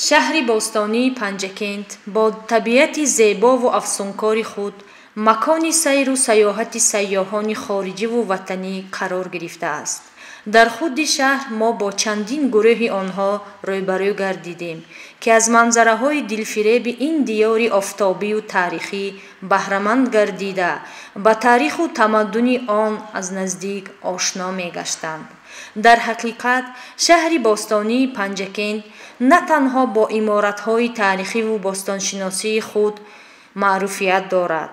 Шаҳри бостонии Панҷакент бо табиати зебову афсункори худ макони сайру сайёҳати сайёҳони хориҷиву ватанӣ қарор гирифтааст. Дар худи шаҳр мо бо чандин гурӯҳи онҳо рӯбарӯ гардидем, ки аз манзараҳои дилфиреби ин диёри офтобию таърихӣ баҳраманд гардида, ба таъриху тамаддуни он аз наздик ошно мегаштанд. Дар ҳақиқат, шаҳри бостонии Панҷакент на танҳо бо иморатҳои таърихиву бостоншиносии худ маъруфият дорад,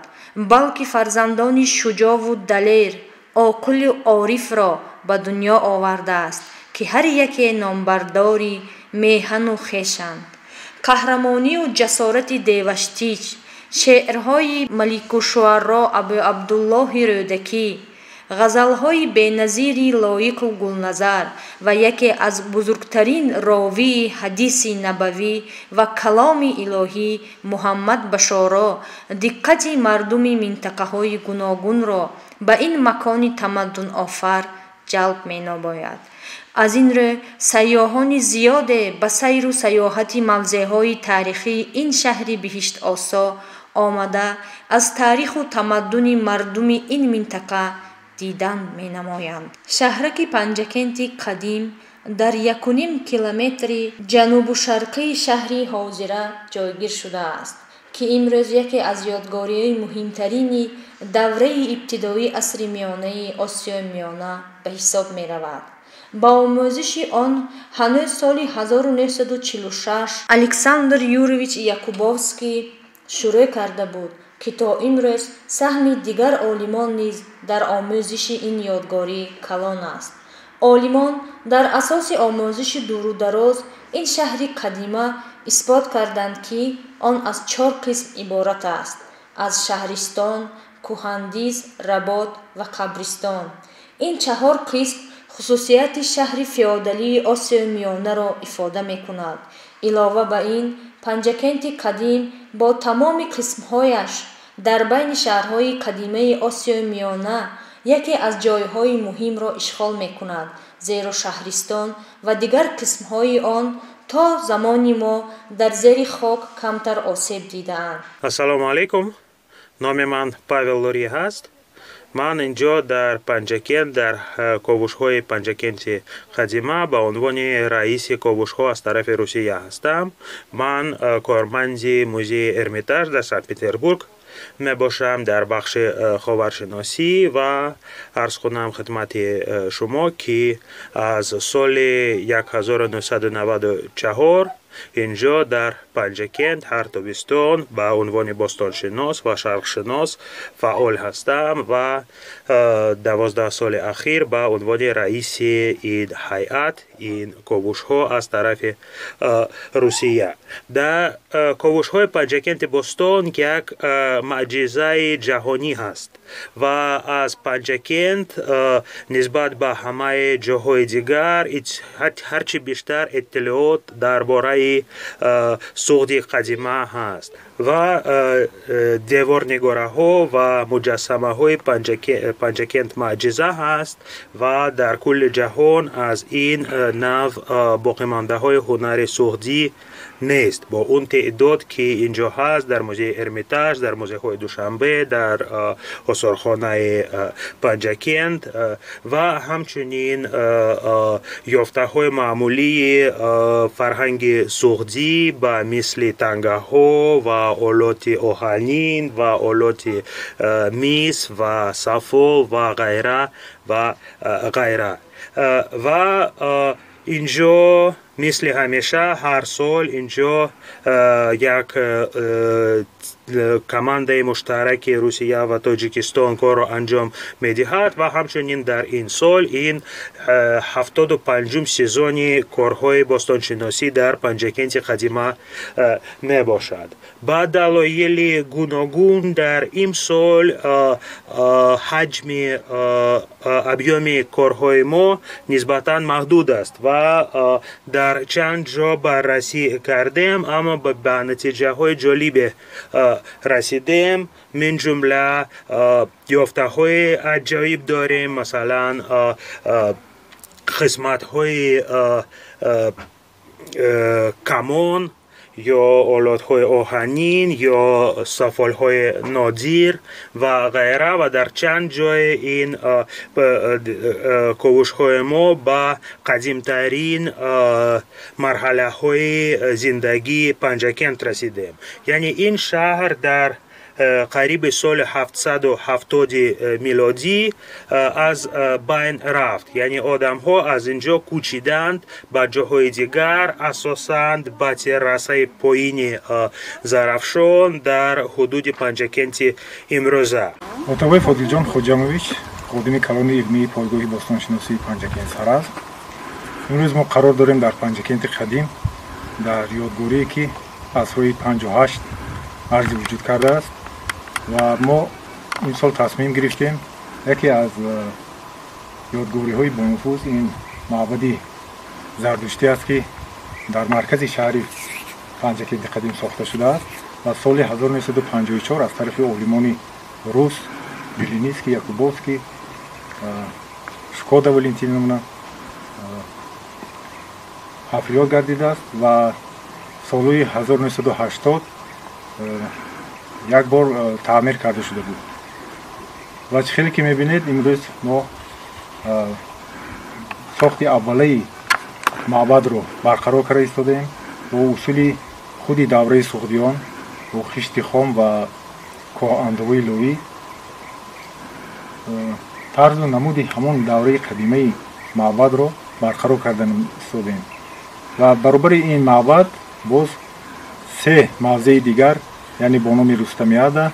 балки фарзандони шуҷову далер, оқилу орифро ба дунё овардааст, ки ҳар яке номбардори меҳану хешанд. Қаҳрамонию ҷасорати Деваштич, шеърҳои Маликушшуаро Абуабдуллоҳи Рӯдакӣ, ғазалҳои беназири Лоиқу Гулназар ва яке аз бузургтарин ровии ҳадиси набавӣ ва каломи илоҳӣ Муҳаммад Башоро диққати мардуми минтақаҳои гуногунро ба ин макони тамаддунофар ҷалб менамояд. Аз ин рӯ, сайёҳони зиёде ба сайру сайёҳати мавзеъҳои таърихии ин шаҳри биҳиштосо омада, аз таъриху тамаддуни мардуми ин минтақа дидан менамоянд. Шаҳраки Панҷакенти қадим дар 1,5 километри ҷанубу шарқии шаҳри ҳозира ҷойгир шудааст, ки имрӯз яке аз ёдгориҳои муҳимтарини давраи ибтидоии асри миёнаи Осиёи Миёна ба ҳисоб меравад. Ба омӯзиши он ҳанӯз соли 1946 Александр Юрьевич Якубовский шурӯъ карда буд, ки то имрӯз саҳми дигар олимон низ дар омӯзиши ин ёдгорӣ калон аст. Олимон дар асоси омӯзиши дуру дароз ин шаҳри қадима исбот карданд, ки он аз чор қисм иборат аст: аз шаҳристон, кӯҳандиз, работ ва қабристон. Ин чаҳор қисм хусусияти шаҳри феодалии Осиёи Миёнаро ифода мекунад. Илова ба ин, Панҷакенти қадим бо тамоми қисмҳояш дар байни шаҳрҳои қадимаи Осиёи Миёна яке аз ҷойҳои муҳимро ишғол мекунад, зеро шаҳристон ва дигар қисмҳои он то замони мо дар зери хок камтар осеб дидаанд. Ассалому алайкум, номи ман Павел Лурье ҳаст. Ман инҷо дар Панҷакент, дар ковушҳои Панҷакенти қадима ба унвони раиси ковушҳо аз тарафи Русия ҳастам. Ман корманди музеи Эрмитаж дар Санкт Петербург мебошам дар бахши ховаршиносӣ ва арз кунам хидмати шумо, ки аз соли 1994 инҷо дар Панҷакент ҳар тобистон ба унвони бостоншинос ва шарқшинос фаъол ҳастам ва 12 соли ахир ба унвони раиси ин ҳайат, ин ковушҳо аз тарафи Русия. Дар ковушҳои Панҷакенти бостон як маъҷизаи ҷаҳонӣ ҳаст ва аз Панҷакент нисбат ба ҳамаи ҷоҳои дигар ҳарчи бештар иттилоот дар бораи Суғди қадима ҳаст ва деворнигораҳо ва муҷассамаҳои Панҷакент маъҷиза ҳаст ва дар кулли ҷаҳон аз ин нав боқимондаҳои ҳунари суғдӣ нест бо он теъдод, ки инҷо ҳаст дар музеи Эрмитаж, дар музейҳои Душанбе, дар осорхонаи Панҷакент ва ҳамчунин ёфтаҳои маъмулии фарҳанги суғдӣ ба мисли тангаҳо ва олоти оҳанин ва олоти мис ва сафол ва ғайра ва ғайра. Ва инҷо мисли ҳамеша ҳар сол инҷо як командаи муштараки Русия ва Тоҷикистон корро анҷом медиҳад ва ҳамчунин дар ин сол ин 75-ум сезони корҳои бостоншиносӣ дар Панҷакенти қадима мебошад. Ба далоили гуногун дар имсол ҳаҷми объёми корҳои мо нисбатан маҳдуд аст ва дар чанд ҷо баррасӣ кардем, аммо ба натиҷаҳои ҷолибе расидем. Мин ҷумла ёфтаҳои аҷоиб дорем, масалан, қисматҳои камон ё олатҳои оҳанин ё сафолҳои нодир ва ғайра. Ва дар чанд ҷои ин ковушҳои мо ба қадимтарин марҳалаҳои зиндагии Панҷакент расидем. Яъне ин шаҳр дар қариби соли 770 милодӣ аз байн рафт. Яъне одамҳо аз ин ҷо кӯчиданд ба ҷоҳои дигар, асосан ба террасаи поини Зарафшон дар ҳудуди Панҷакенти имрӯза. Отабой Фодилҷон Хоҷамович, ходими калони илмии пойгоҳи бостоншиносии Панҷакент Саразм. Имрӯз мо қарор дорем дар Панҷакенти қадим, дар ёдгорие ки асрҳои 58 арзи вуҷуд кардааст ва мо имсол тасмим гирифтем яке аз ёдгориҳои бонуфуз ин маъбади зардуштӣ аст, ки дар маркази шаҳри Панҷакенти қадим сохта шудааст ва соли 1954 аз тарафи олимони рус Белиницкий, Якубовский, Шкода Валентиновна ҳафриёт гардидааст ва солҳои 1980 як бор таъмир карда шуда буд. Ва чӣ хеле ки мебинед, имрӯз мо сохти аввалаи маъбадро барқарор карда истодаем бо усули худи давраи суғдиён, бо хишти хом ва коҳандовои лоӣ. Тарзу намуди ҳамон давраи қадимаи маъбадро барқарор карда истодаем ва баробари ин маъбад боз се мавзеи дигар, яъне бо номи Рустамиада,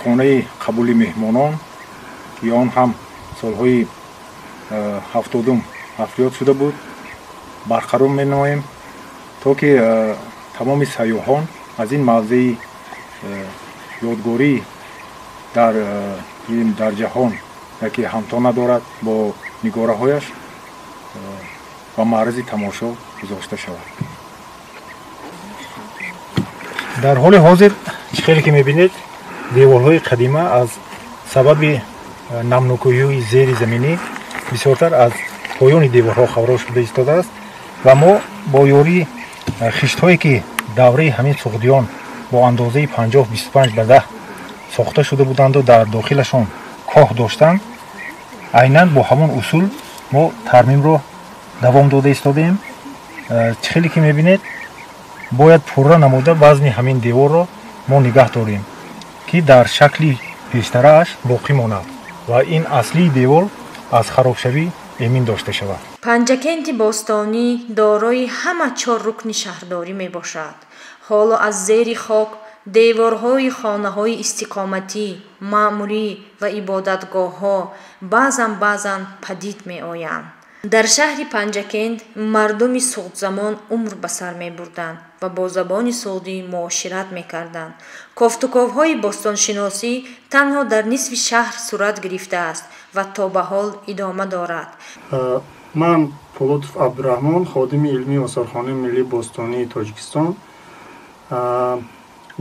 хонаи қабули меҳмонон, ки он ҳам солҳои 70-ум ҳафриёт шуда буд, барқарор менамоем, то ки тамоми сайёҳон аз ин мавзеи ёдгорӣ дар ҷаҳон яке ҳамто надорад бо нигораҳояш ба маързи тамошо гузошта шавад. Дар ҳоли ҳозир чӣ хеле ки мебинед, деворҳои қадима аз сабаби намнокиҳои зери заминӣ бисёртар аз поёни деворҳо хаврош шуда истодааст ва мо бо ёрии хиштҳое ки давраи ҳамин суғдиён бо андозаи 50-25 ба 10 сохта шуда буданду дар дохилашон коҳ доштанд, айнан бо ҳамон усул мо тармимро давом дода истодаем. Чӣ хеле ки мебинед, бояд пурра намуда вазни ҳамин деворро мо нигаҳ дорем, ки дар шакли пештарааш боқӣ монад ва ин аслии девор аз харобшавӣ эмин дошта шавад. Панҷакенти бостонӣ дорои ҳама чор рукни шаҳрдорӣ мебошад. Ҳоло аз зери хок деворҳои хонаҳои истиқоматӣ, маъмурӣ ва ибодатгоҳҳо баъзан баъзан падид меоянд. Дар шаҳри Панҷакент мардуми суғдзамон умр ба сар мебурданд ва бо забони суғдӣ муошират мекарданд. Кофтуковҳои бостоншиносӣ танҳо дар нисфи шаҳр сурат гирифтааст ва то ба ҳол идома дорад. Ман Полотов Абдураҳмон, ходими илмии осорхонаи миллии бостонии Тоҷикистон.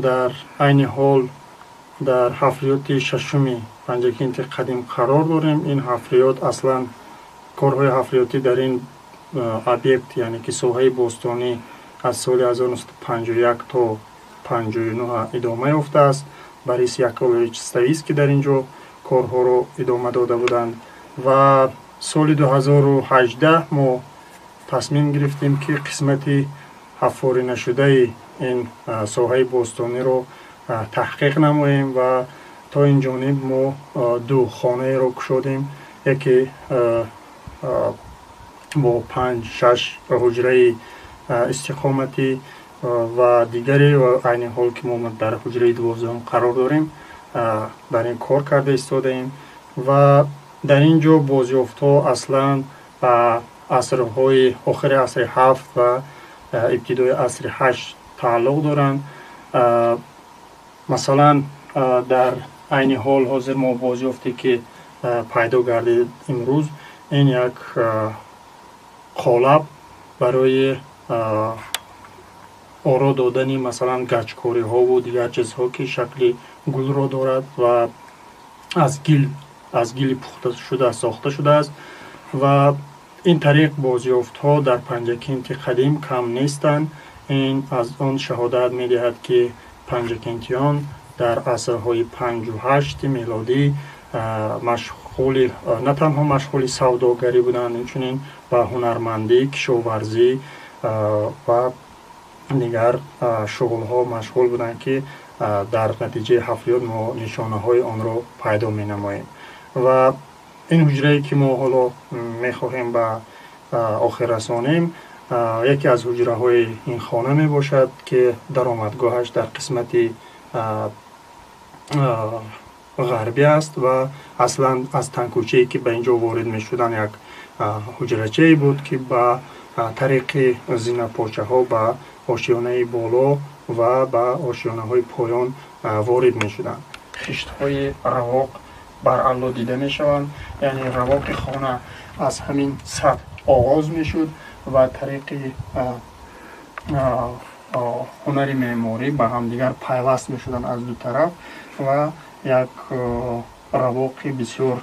Дар айни ҳол дар ҳафриёти шашуми Панҷакенти қадим қарор дорем. Ин ҳафриёт аслан корҳои ҳафриётӣ дар ин объект, яъне ки соҳаи бостонӣ, аз соли 1951 то 59 идома ёфтааст. Борис Яковлевич Ставиский дар ин ҷо корҳоро идома дода буданд ва соли 2018 мо тасмим гирифтем, ки қисмати ҳаффорӣ нашудаи ин соҳаи бостониро таҳқиқ намоем ва то ин ҷониб мо ду хонаеро кушодем, яке бо 5-6 ҳуҷраи истиқоматӣ ва дигаре айни ҳол ки мо дар ҳуҷраи 12 қарор дорем, дар ин кор карда истодаем. Ва дар ин ҷо бозёфтҳо аслан ба асрҳои охири асри 7 ва ибтидои асри 8 тааллуқ доранд. Масалан, дар айни ҳол ҳозир мо бозёфте ки пайдо гардид имрӯз, ин як қолаб барои оро додани масалан гачкориҳову дигар чизҳо, ки шакли гулро дорад ва аз гили пухта шуда сохта шудааст. Ва Ин тариқ бозёфтҳо дар Панҷакенти қадим кам нестанд. Ин аз он шаҳодат медиҳад, ки панҷакентиён дар асрҳои 5-у 8 мелодӣ машғули на танҳо машғули савдогарӣ буданд, инчунин ба ҳунармандӣ, кишоварзӣ ва дигар шуғлҳо машғул буданд, ки дар натиҷаи ҳафриёт мо нишонаҳои онро пайдо менамоем. Ва ин ҳуҷрае, ки мо ҳоло мехоҳем ба охир расонем, яке аз ҳуҷраҳои ин хона мебошад, ки даромадгоҳаш дар қисмати ғарбӣ аст ва аслан аз тангкӯчае, ки ба ин ҷо ворид мешуданд, як ҳуҷрачае буд, ки ба тариқи зинапочаҳо ба ошёнаи боло ва ба ошёнаҳои поён ворид мешуданд. Хиштҳои равоқ баръало дида мешаванд, яъне равоқи хона аз ҳамин сатҳ оғоз мешуд ва тариқи ҳунари меъморӣ ба ҳамдигар пайваст мешуданд аз ду тараф ва як равоқи бисёр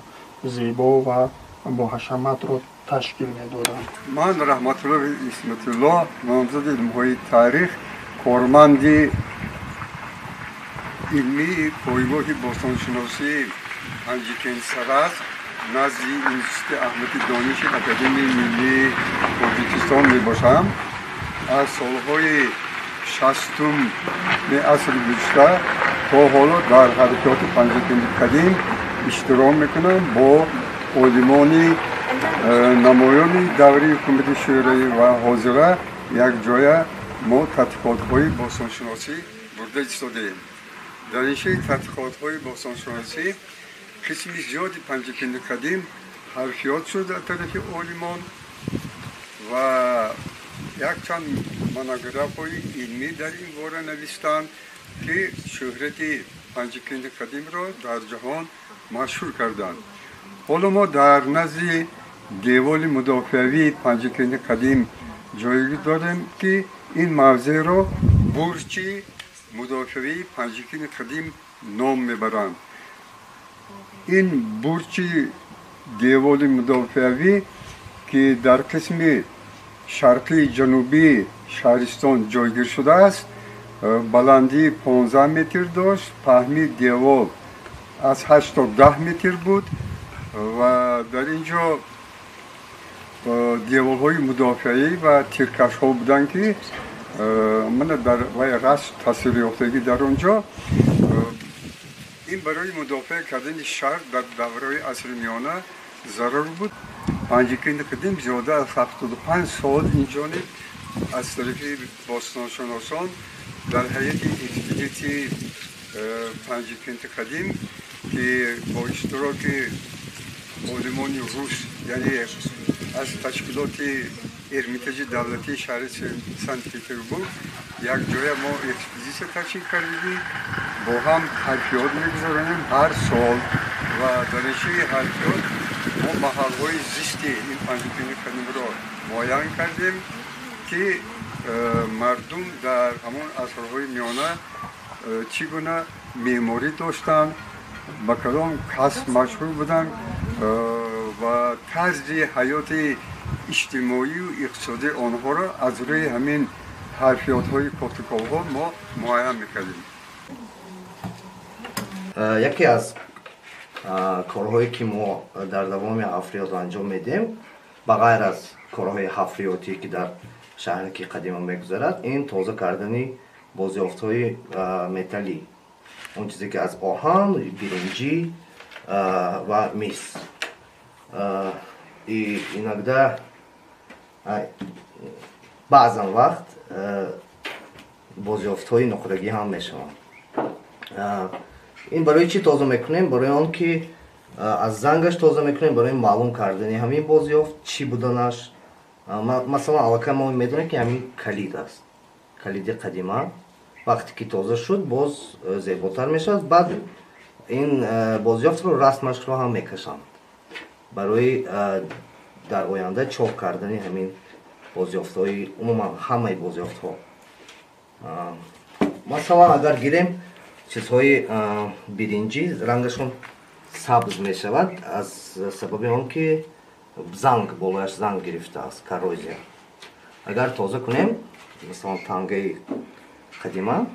зебо ва боҳашаматро ташкил медоданд. Ман Раҳматулло Исматулло, номзади илмҳои таърих, корманди илмии пойгоҳи бостоншиносии Панҷакент Сараз назди Институти Аҳмади Дониши Академияи Миллии Тоҷикистон мебошам. Аз солҳои 60-уми асри гузашта то ҳоло дар ҳаракоти Панҷакенти қадим иштирок мекунам, бо олимони намоёни даври ҳукумати Шӯравӣ ва ҳозира якҷоя мо тадқиқотҳои бостоншиносӣ бурда истодаем. Дар ин тадқиқотҳои бостоншиносӣ қисми зиёди Панҷакенти қадим ҳарфиёт шуд аз тарафи олимон ва якчанд монографҳои илмӣ дар ин бора навиштанд, ки шӯҳрати Панҷакенти қадимро дар ҷаҳон машҳур карданд. Ҳоло мо дар назди деволи мудофиавии Панҷакенти қадим ҷойгир дорем, ки ин мавзеъро бурҷи мудофиавии Панҷакенти қадим ном мебаранд. Ин бурҷи деволи мудофиавӣ, ки дар қисми шарқии ҷанубии шаҳристон ҷойгир шудааст, баландии 15 метр дошт, паҳнии девол аз 8 то 10 метр буд ва дар ин ҷо деволҳои мудофиавӣ ва тиркашҳо буданд, ки мана дар вай расм тасвир ёфтагӣ дар он ҷо. Ин барои мудофиа кардани шаҳр дар давраи асри миёна зарур буд. Панҷакенти қадим зиёда аз 75 сол инҷониб аз тарафи бостоншиносон дар ҳайати экспедитсияи Панҷакенти қадим, ки бо иштироки олимони рус, яъне аз ташкилоти Эрмитажи давлатии шаҳри Санкт Петербург, якҷоя мо экспедитсия ташкил кардем, бо ҳам ҳарфиёт мегузаронем ҳар сол ва дар решаи ҳарфиёт мо маҳалҳои зисти ин Панҷакенти қадимро муайян кардем, ки мардум дар ҳамон асрҳои миёна чӣ гуна меъморӣ доштанд, ба кадом касб машғул буданд ва тарзи ҳаёти иҷтимоию иқтисодии онҳоро аз рӯи ҳамин ҳарфиётҳои кофтуковҳо мо муайян мекардем. Яке аз корҳое, ки мо дар давоми ҳафриёт анҷом медиҳем, ба ғайр аз корҳои ҳафриётӣ, ки дар шаҳраки қадима мегузарад, ин тоза кардани бозёфтҳои металлӣ, он чизе ки аз оҳан, биринҷӣ ва мис и иногда, баъзан вақт бозёфтҳои нуқрагӣ ҳам мешаванд. Ин барои чӣ тоза мекунем? Барои он ки аз зангаш тоза мекунем, барои маълум кардани ҳамин бозёфт чӣ буданаш. Масалан, аллакай мо медонем, ки ҳамин калид аст, калиди қадима. Вақте ки тоза шуд, боз зеботар мешавад. Баъд ин бозёфтро, расмашро ҳам мекашанд барои дар оянда чоп кардани ҳамин бозёфтҳои, умуман ҳамаи бозёфтҳо. Масалан, агар гирем чизҳои биринҷӣ, рангашон сабз мешавад аз сабаби он ки Занг болояш занг гирифтааст, коррозия. Агар тоза кунем, масалан, тангаи қадима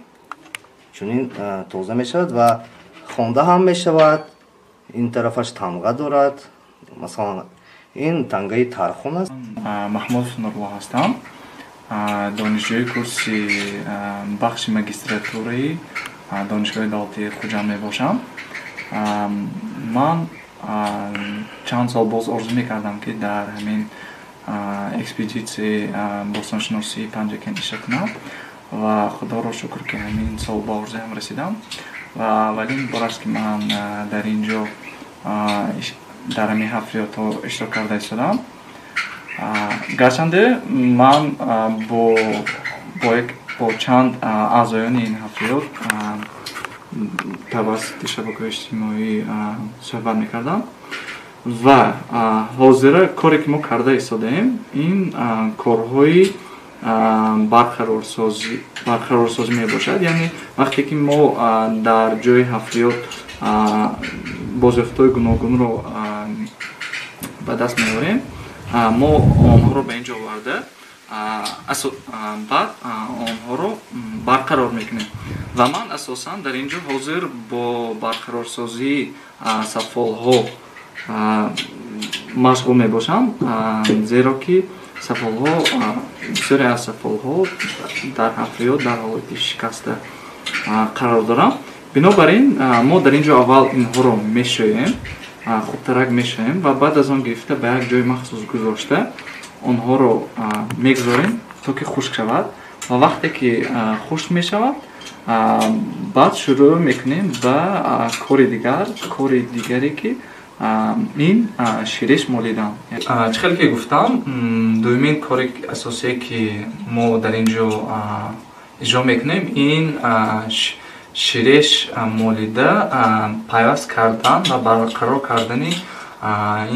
чунин тоза мешавад ва хонда ҳам мешавад. Ин тарафаш тамға дорад. Масалан, ин тангаи Тархун аст. Маҳмудов Нурулло ҳастам, донишҷӯи курси бахши магистратураи Донишгоҳи давлатии Хуҷанд мебошам. Ман чанд сол боз орзу мекардам, ки дар ҳамин экспедитсияи бостоншиносии Панҷакент иштирок кунам ва худоро шукр, ки ҳамин сол ба орзуям расидам. Ва аввалин бор аст, ки ман дар ин ҷо дар ҳамин ҳафриётҳо иштирок карда истодам. Гарчанде ман бо чанд аъзоёни ин ҳафриёт тавассути шабакаҳои иҷтимоӣ суҳбат мекардам ва ҳозира коре, ки мо карда истодаем, ин корҳои барқарорсозӣ мебошад. Яъне вақте ки мо дар ҷои ҳафриёт бозёфтҳои гуногунро ба даст меорем, мо онҳоро ба ин ҷо оварда, баъд онҳоро барқарор мекунем. Ва ман асосан дар ин ҷо ҳозир бо барқарорсозии сафолҳо машғул мебошам, зеро ки сафолҳо, бисёре аз сафолҳо дар ҳафриёт дар ҳолати шикаста қарор доранд. Бинобар ин мо дар ин ҷо аввал инҳоро мешӯем, хубтарак мешӯем ва баъд аз он гирифта, ба як ҷои махсус гузошта, онҳоро мегузорем, то ки хушк шавад. Ва вақте ки хушк мешавад, баъд шурӯъ мекунем ба кори дигар, кори дигаре, ки ин ширеш молидан. Чӣ хеле ки гуфтам, дуюмин кори асосие, ки мо дар ин ҷо иҷро мекунем, ин ширеш молида пайваст кардан ва барқарор кардани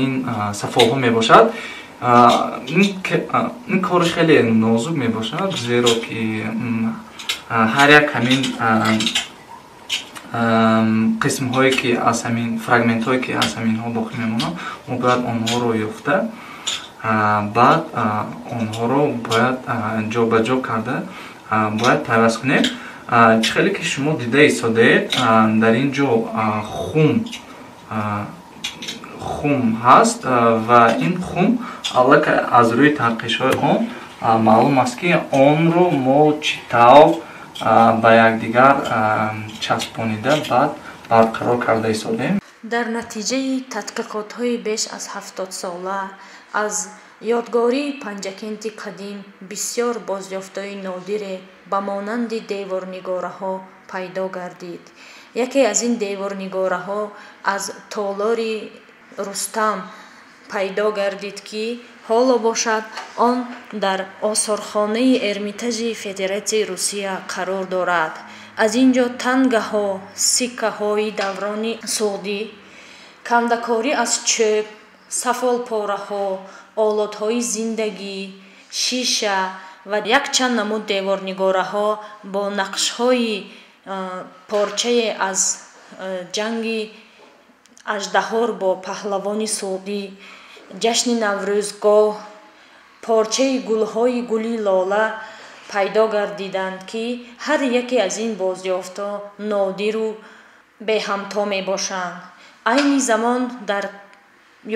ин сафолҳо мебошад. Ин кори хеле нозук мебошад, зеро ки ҳар як ҳамин қисмҳое, ки аз ҳамин фрагментҳое, ки аз ҳаминҳо боқӣ мемонанд, мо бояд онҳоро ёфта, баъд онҳоро бояд ҷобаҷо карда, бояд пайваст кунем. Чӣ хеле ки шумо дида истодаед, дар ин ҷо хум ҳаст ва ин хум аллакай аз рӯи тарқишҳои он маълум аст, ки онро мо чӣ тавр ба якдигар часпонида, баъд барқарор карда истодаем. Дар натиҷаи тадқиқотҳои беш аз 70сола аз ёдгории Панҷакенти қадим бисёр бозёфтҳои нодире ба монанди деворнигораҳо пайдо гардид. Яке аз ин деворнигораҳо аз толори Рустам пайдо гардид, ки ҳоло бошад, он дар осорхонаи Эрмитажи Федератсияи Русия қарор дорад. Аз ин ҷо тангаҳо, сиккаҳои даврони суғдӣ, кандакорӣ аз чӯб, сафолпораҳо, олотҳои зиндагӣ, шиша ва якчанд намуд деворнигораҳо бо нақшҳои порчае аз ҷанги аждаҳор бо паҳлавони суғдӣ, ҷашни Наврӯзгоҳ, порчаи гулҳои гули лола пайдо гардиданд, ки ҳар яке аз ин бозёфтҳо нодиру беҳамто мебошанд. Айни замон дар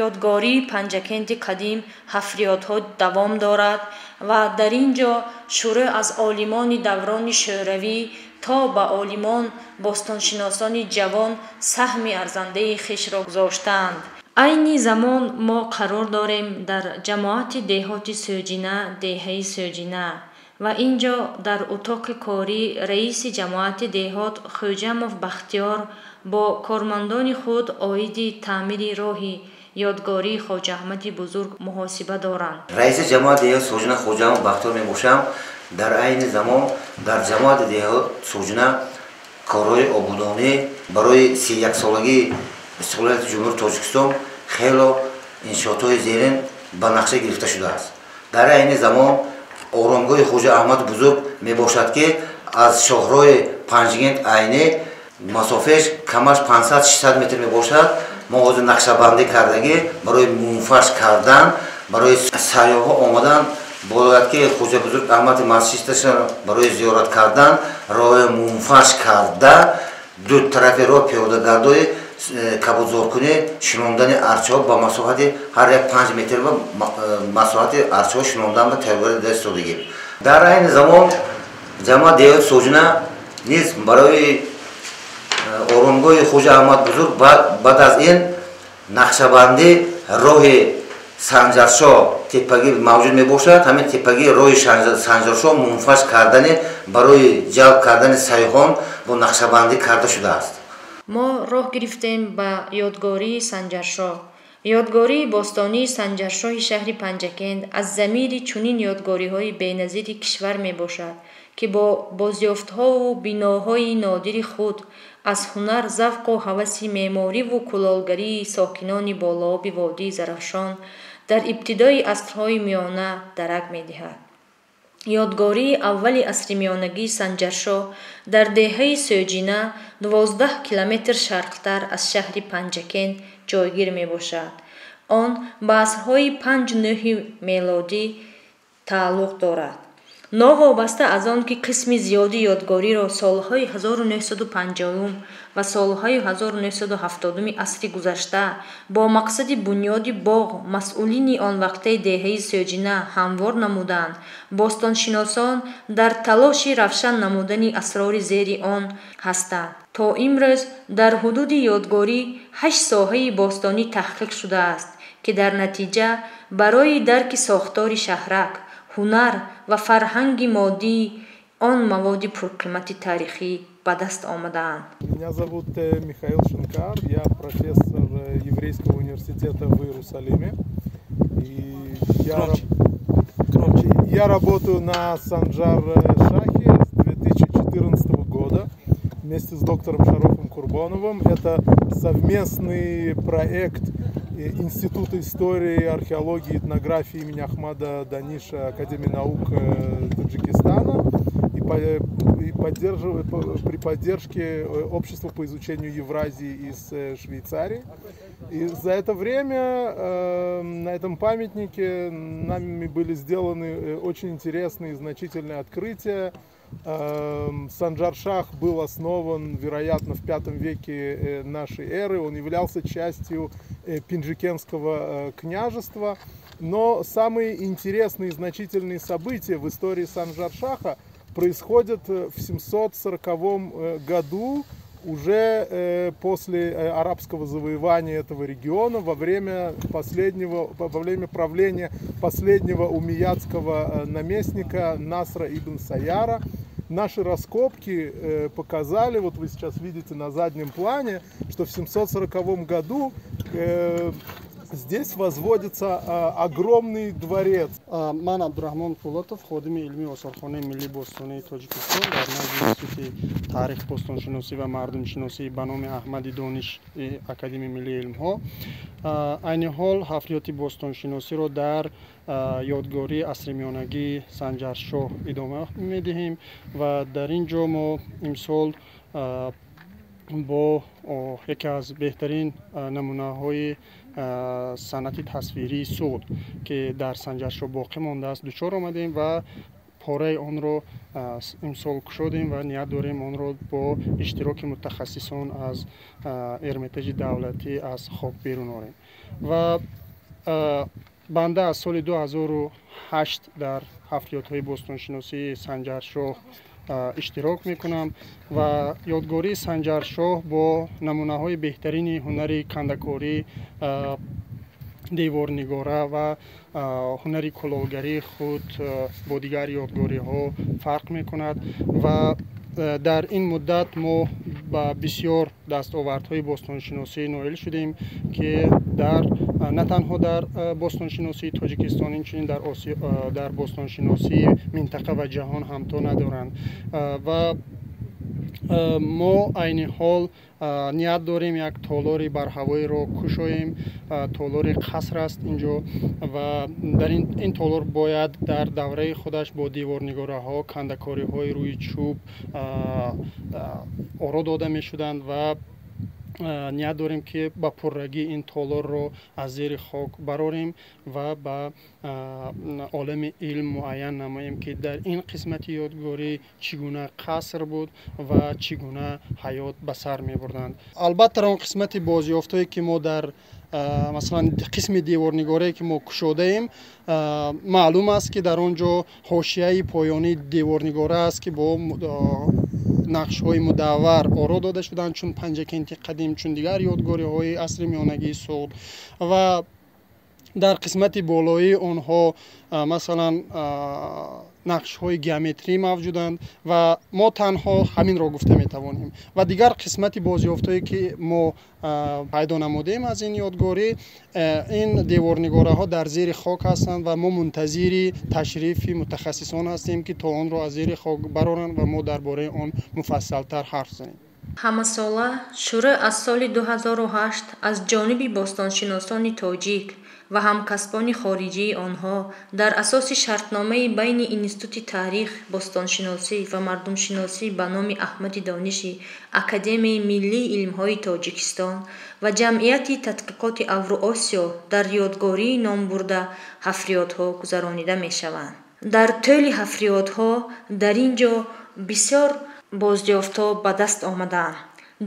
ёдгории Панҷакенти қадим ҳафриётҳо давом дорад ва дар ин ҷо шурӯъ аз олимони даврони шӯравӣ то ба олимон бостоншиносони ҷавон саҳми арзандаи хешро гузоштаанд. Айни замон мо қарор дорем дар ҷамоати деҳоти Сӯҷина, деҳаи Сӯҷина, ва ин ҷо дар утоқи корӣ раиси ҷамоати деҳот Хӯҷамов Бахтиёр бо кормандони худ оиди таъмири роҳи ёдгории Хоҷа Аҳмади Бузург муҳосиба доранд. Раиси ҷамоати деҳот Сӯҷина Хӯҷамов Бахтиёр мебошам. Дар айни замон дар ҷамоати деҳот Сӯҷина корҳои ободонӣ барои 31-солагии истиқлолияти Ҷумҳурии Тоҷикистон хело иншоотҳои зерин ба нақша гирифта шудааст. Дар айни замон оромгоҳи Хоҷа Аҳмади Бузург мебошад, ки аз шоҳрои Панҷгент Айнӣ масофааш камаш 500-600 метр мебошад. Мо ҳозир нақшабандӣ кардагӣ барои мунфарш кардан, барои сайёҳҳо омадан бояд ки Хоҷа Бузург Аҳмади масҷидаша барои зиёрат кардан роҳи мунфарш карда, ду тарафи роҳ пиёдагардои кабудзоркунӣ, шинондани арчаҳо ба масоҳати ҳар як 5 метр ба масоҳати арчаҳо шинондан ба тайёргарӣ даст додагӣ. Дар айни замон ҷамоат деҳоти Соҷина низ барои оромгоҳи Хоҷа Аҳмад Бузург баъд аз ин нақшабандӣ роҳи Санҷаршоҳ теппагӣ мавҷуд мебошад. Ҳамин теппагии роҳи Санҷаршоҳ мунфарш кардани барои ҷалб кардани сайёҳон бо нақшабандӣ карда шудааст. Мо роҳ гирифтем ба ёдгории Санҷаршоҳ. Ёдгории бостонии Санҷаршоҳи шаҳри Панҷакент аз замири чунин ёдгориҳои беназири кишвар мебошад, ки бо бозёфтҳову биноҳои нодири худ аз ҳунар, завқу ҳаваси меъмориву кулолгарии сокинони болооби водии Зарафшон дар ибтидои асрҳои миёна дарак медиҳад. Ёдгории аввали асри миёнагии Санҷаршоҳ дар деҳаи Сӯҷина 12 километр шарқтар аз шаҳри Панҷакент ҷойгир мебошад. Он ба асрҳои 5-9 мелодӣ тааллуқ дорад. Новобаста аз он ки қисми зиёди ёдгориро солҳои 1950 ва солҳои 1970 асри гузашта бо мақсади бунёди боғ масъулини он вақтаи деҳаи Сӯҷина ҳамвор намуданд, бостоншиносон дар талоши равшан намудани асрори зери он ҳастанд. То имрӯз дар ҳудуди ёдгорӣ 8 соҳаи бостонӣ таҳқиқ шудааст, ки дар натиҷа барои дарки сохтори шаҳрак, ҳунар ва фарҳанги моддии он маводи пурқимати таърихӣ ба даст омадаанд. Меня зовут Михаил Шинкар, я профессор Еврейского университета в Иерусалиме. И я работаю на Санджар-Шахе с 2014 года вместе с доктором Шарофом Курбоновым. Это совместный проект Института истории, археологии и этнографии имени Ахмада Даниша Академии наук Таджикистана и при поддержке Общества по изучению Евразии из Швейцарии. И за это время на этом памятнике нами были сделаны очень интересные и значительные открытия. Санджар-Шах был основан, вероятно, в V веке нашей эры. Он являлся частью Пенджикентского княжества. Но самые интересные и значительные события в истории Санджар-Шаха происходят в 740 году, уже после арабского завоевания этого региона, во время правления последнего умейядского наместника Насра ибн Саяра. Наши раскопки показали, вот вы сейчас видите на заднем плане, что в 740 году здесь возводится огромный дворец. Ман Абдурахмон Пулатов, ходими илмии осорхонаи миллии бостонии Тоҷикистон дар назди Институти таърих, бостоншиносӣ ва мардумшиносӣ ба номи Аҳмади Дониш Академияи миллии илмҳо. Айни ҳол ҳафриёти бостоншиносиро дар ёдгории асри миёнагии Санҷаршоҳ идома медиҳем ва дар ин ҷо мо имсол бо яке аз беҳтарин намунаҳои санъати тасвирии суғд, ки дар Санҷаршоҳ боқӣ мондааст, дучор омадем ва пораи онро имсол кушодем ва ният дорем онро бо иштироки мутахассисон аз Эрмитажи давлатӣ аз хок берун орем. Ва банда аз соли 2008 дар ҳафриётҳои бостоншиносии Санҷаршоҳ иштирок мекунам ва ёдгории Санҷаршоҳ бо намунаҳои беҳтарини ҳунари кандакорӣ, деворнигора ва ҳунари кулолгарии худ бо дигар ёдгориҳо фарқ мекунад ва дар ин муддат мо ба бисёр дастовардҳои бостоншиносӣ ноил шудем, ки на танҳо дар бостоншиносии Тоҷикистон, инчунин дар бостоншиносии минтақа ва ҷаҳон ҳамто надоранд. Ва мо айни ҳол ният дорем як толори барҳавоиро кушоем. Толори қаср аст инҷо ва дар ин толор бояд дар давраи худаш бо деворнигораҳо, кандакориҳои рӯи чӯб оро дода мешуданд ва ният дорем, ки ба пуррагӣ ин толорро аз зери хок барорем ва ба олами илм муайян намоем, ки дар ин қисмати ёдгорӣ чӣ гуна қаср буд ва чӣ гуна ҳаёт ба сар мебурданд. Албатта, он қисмати бозёфтҳое, ки мо дар масалан қисми деворнигорае, ки мо кушодаем, маълум аст, ки дар он ҷо ҳошияи поёнии деворнигора аст, ки бо нақшҳои мудаввар оро дода шуданд, чун Панҷакенти қадим, чун дигар ёдгориҳои асри миёнагии Суғд, ва дар қисмати болоии онҳо масалан нақшҳои геометрӣ мавҷуданд ва мо танҳо ҳаминро гуфта метавонем. Ва дигар қисмати бозёфтҳое, ки мо пайдо намудем аз ин ёдгорӣ, ин деворнигораҳо дар зери хок ҳастанд ва мо мунтазири ташрифи мутахассисон ҳастем, ки то онро аз зери хок бароранд ва мо дар бораи он муфассалтар ҳарф занем. Ҳамасола шурӯъ аз соли 2008 аз ҷониби бостоншиносони тоҷик ва ҳамкасбони хориҷии онҳо дар асоси шартномаи байни Институти таърих, бостоншиносӣ ва мардумшиносӣ ба номи Аҳмади Дониши Академияи миллии илмҳои Тоҷикистон ва Ҷамъияти тадқиқоти Авруосиё дар ёдгории номбурда ҳафриётҳо гузаронида мешаванд. Дар тӯли ҳафриётҳо дар ин ҷо бисёр бозёфтҳо ба даст омадаанд.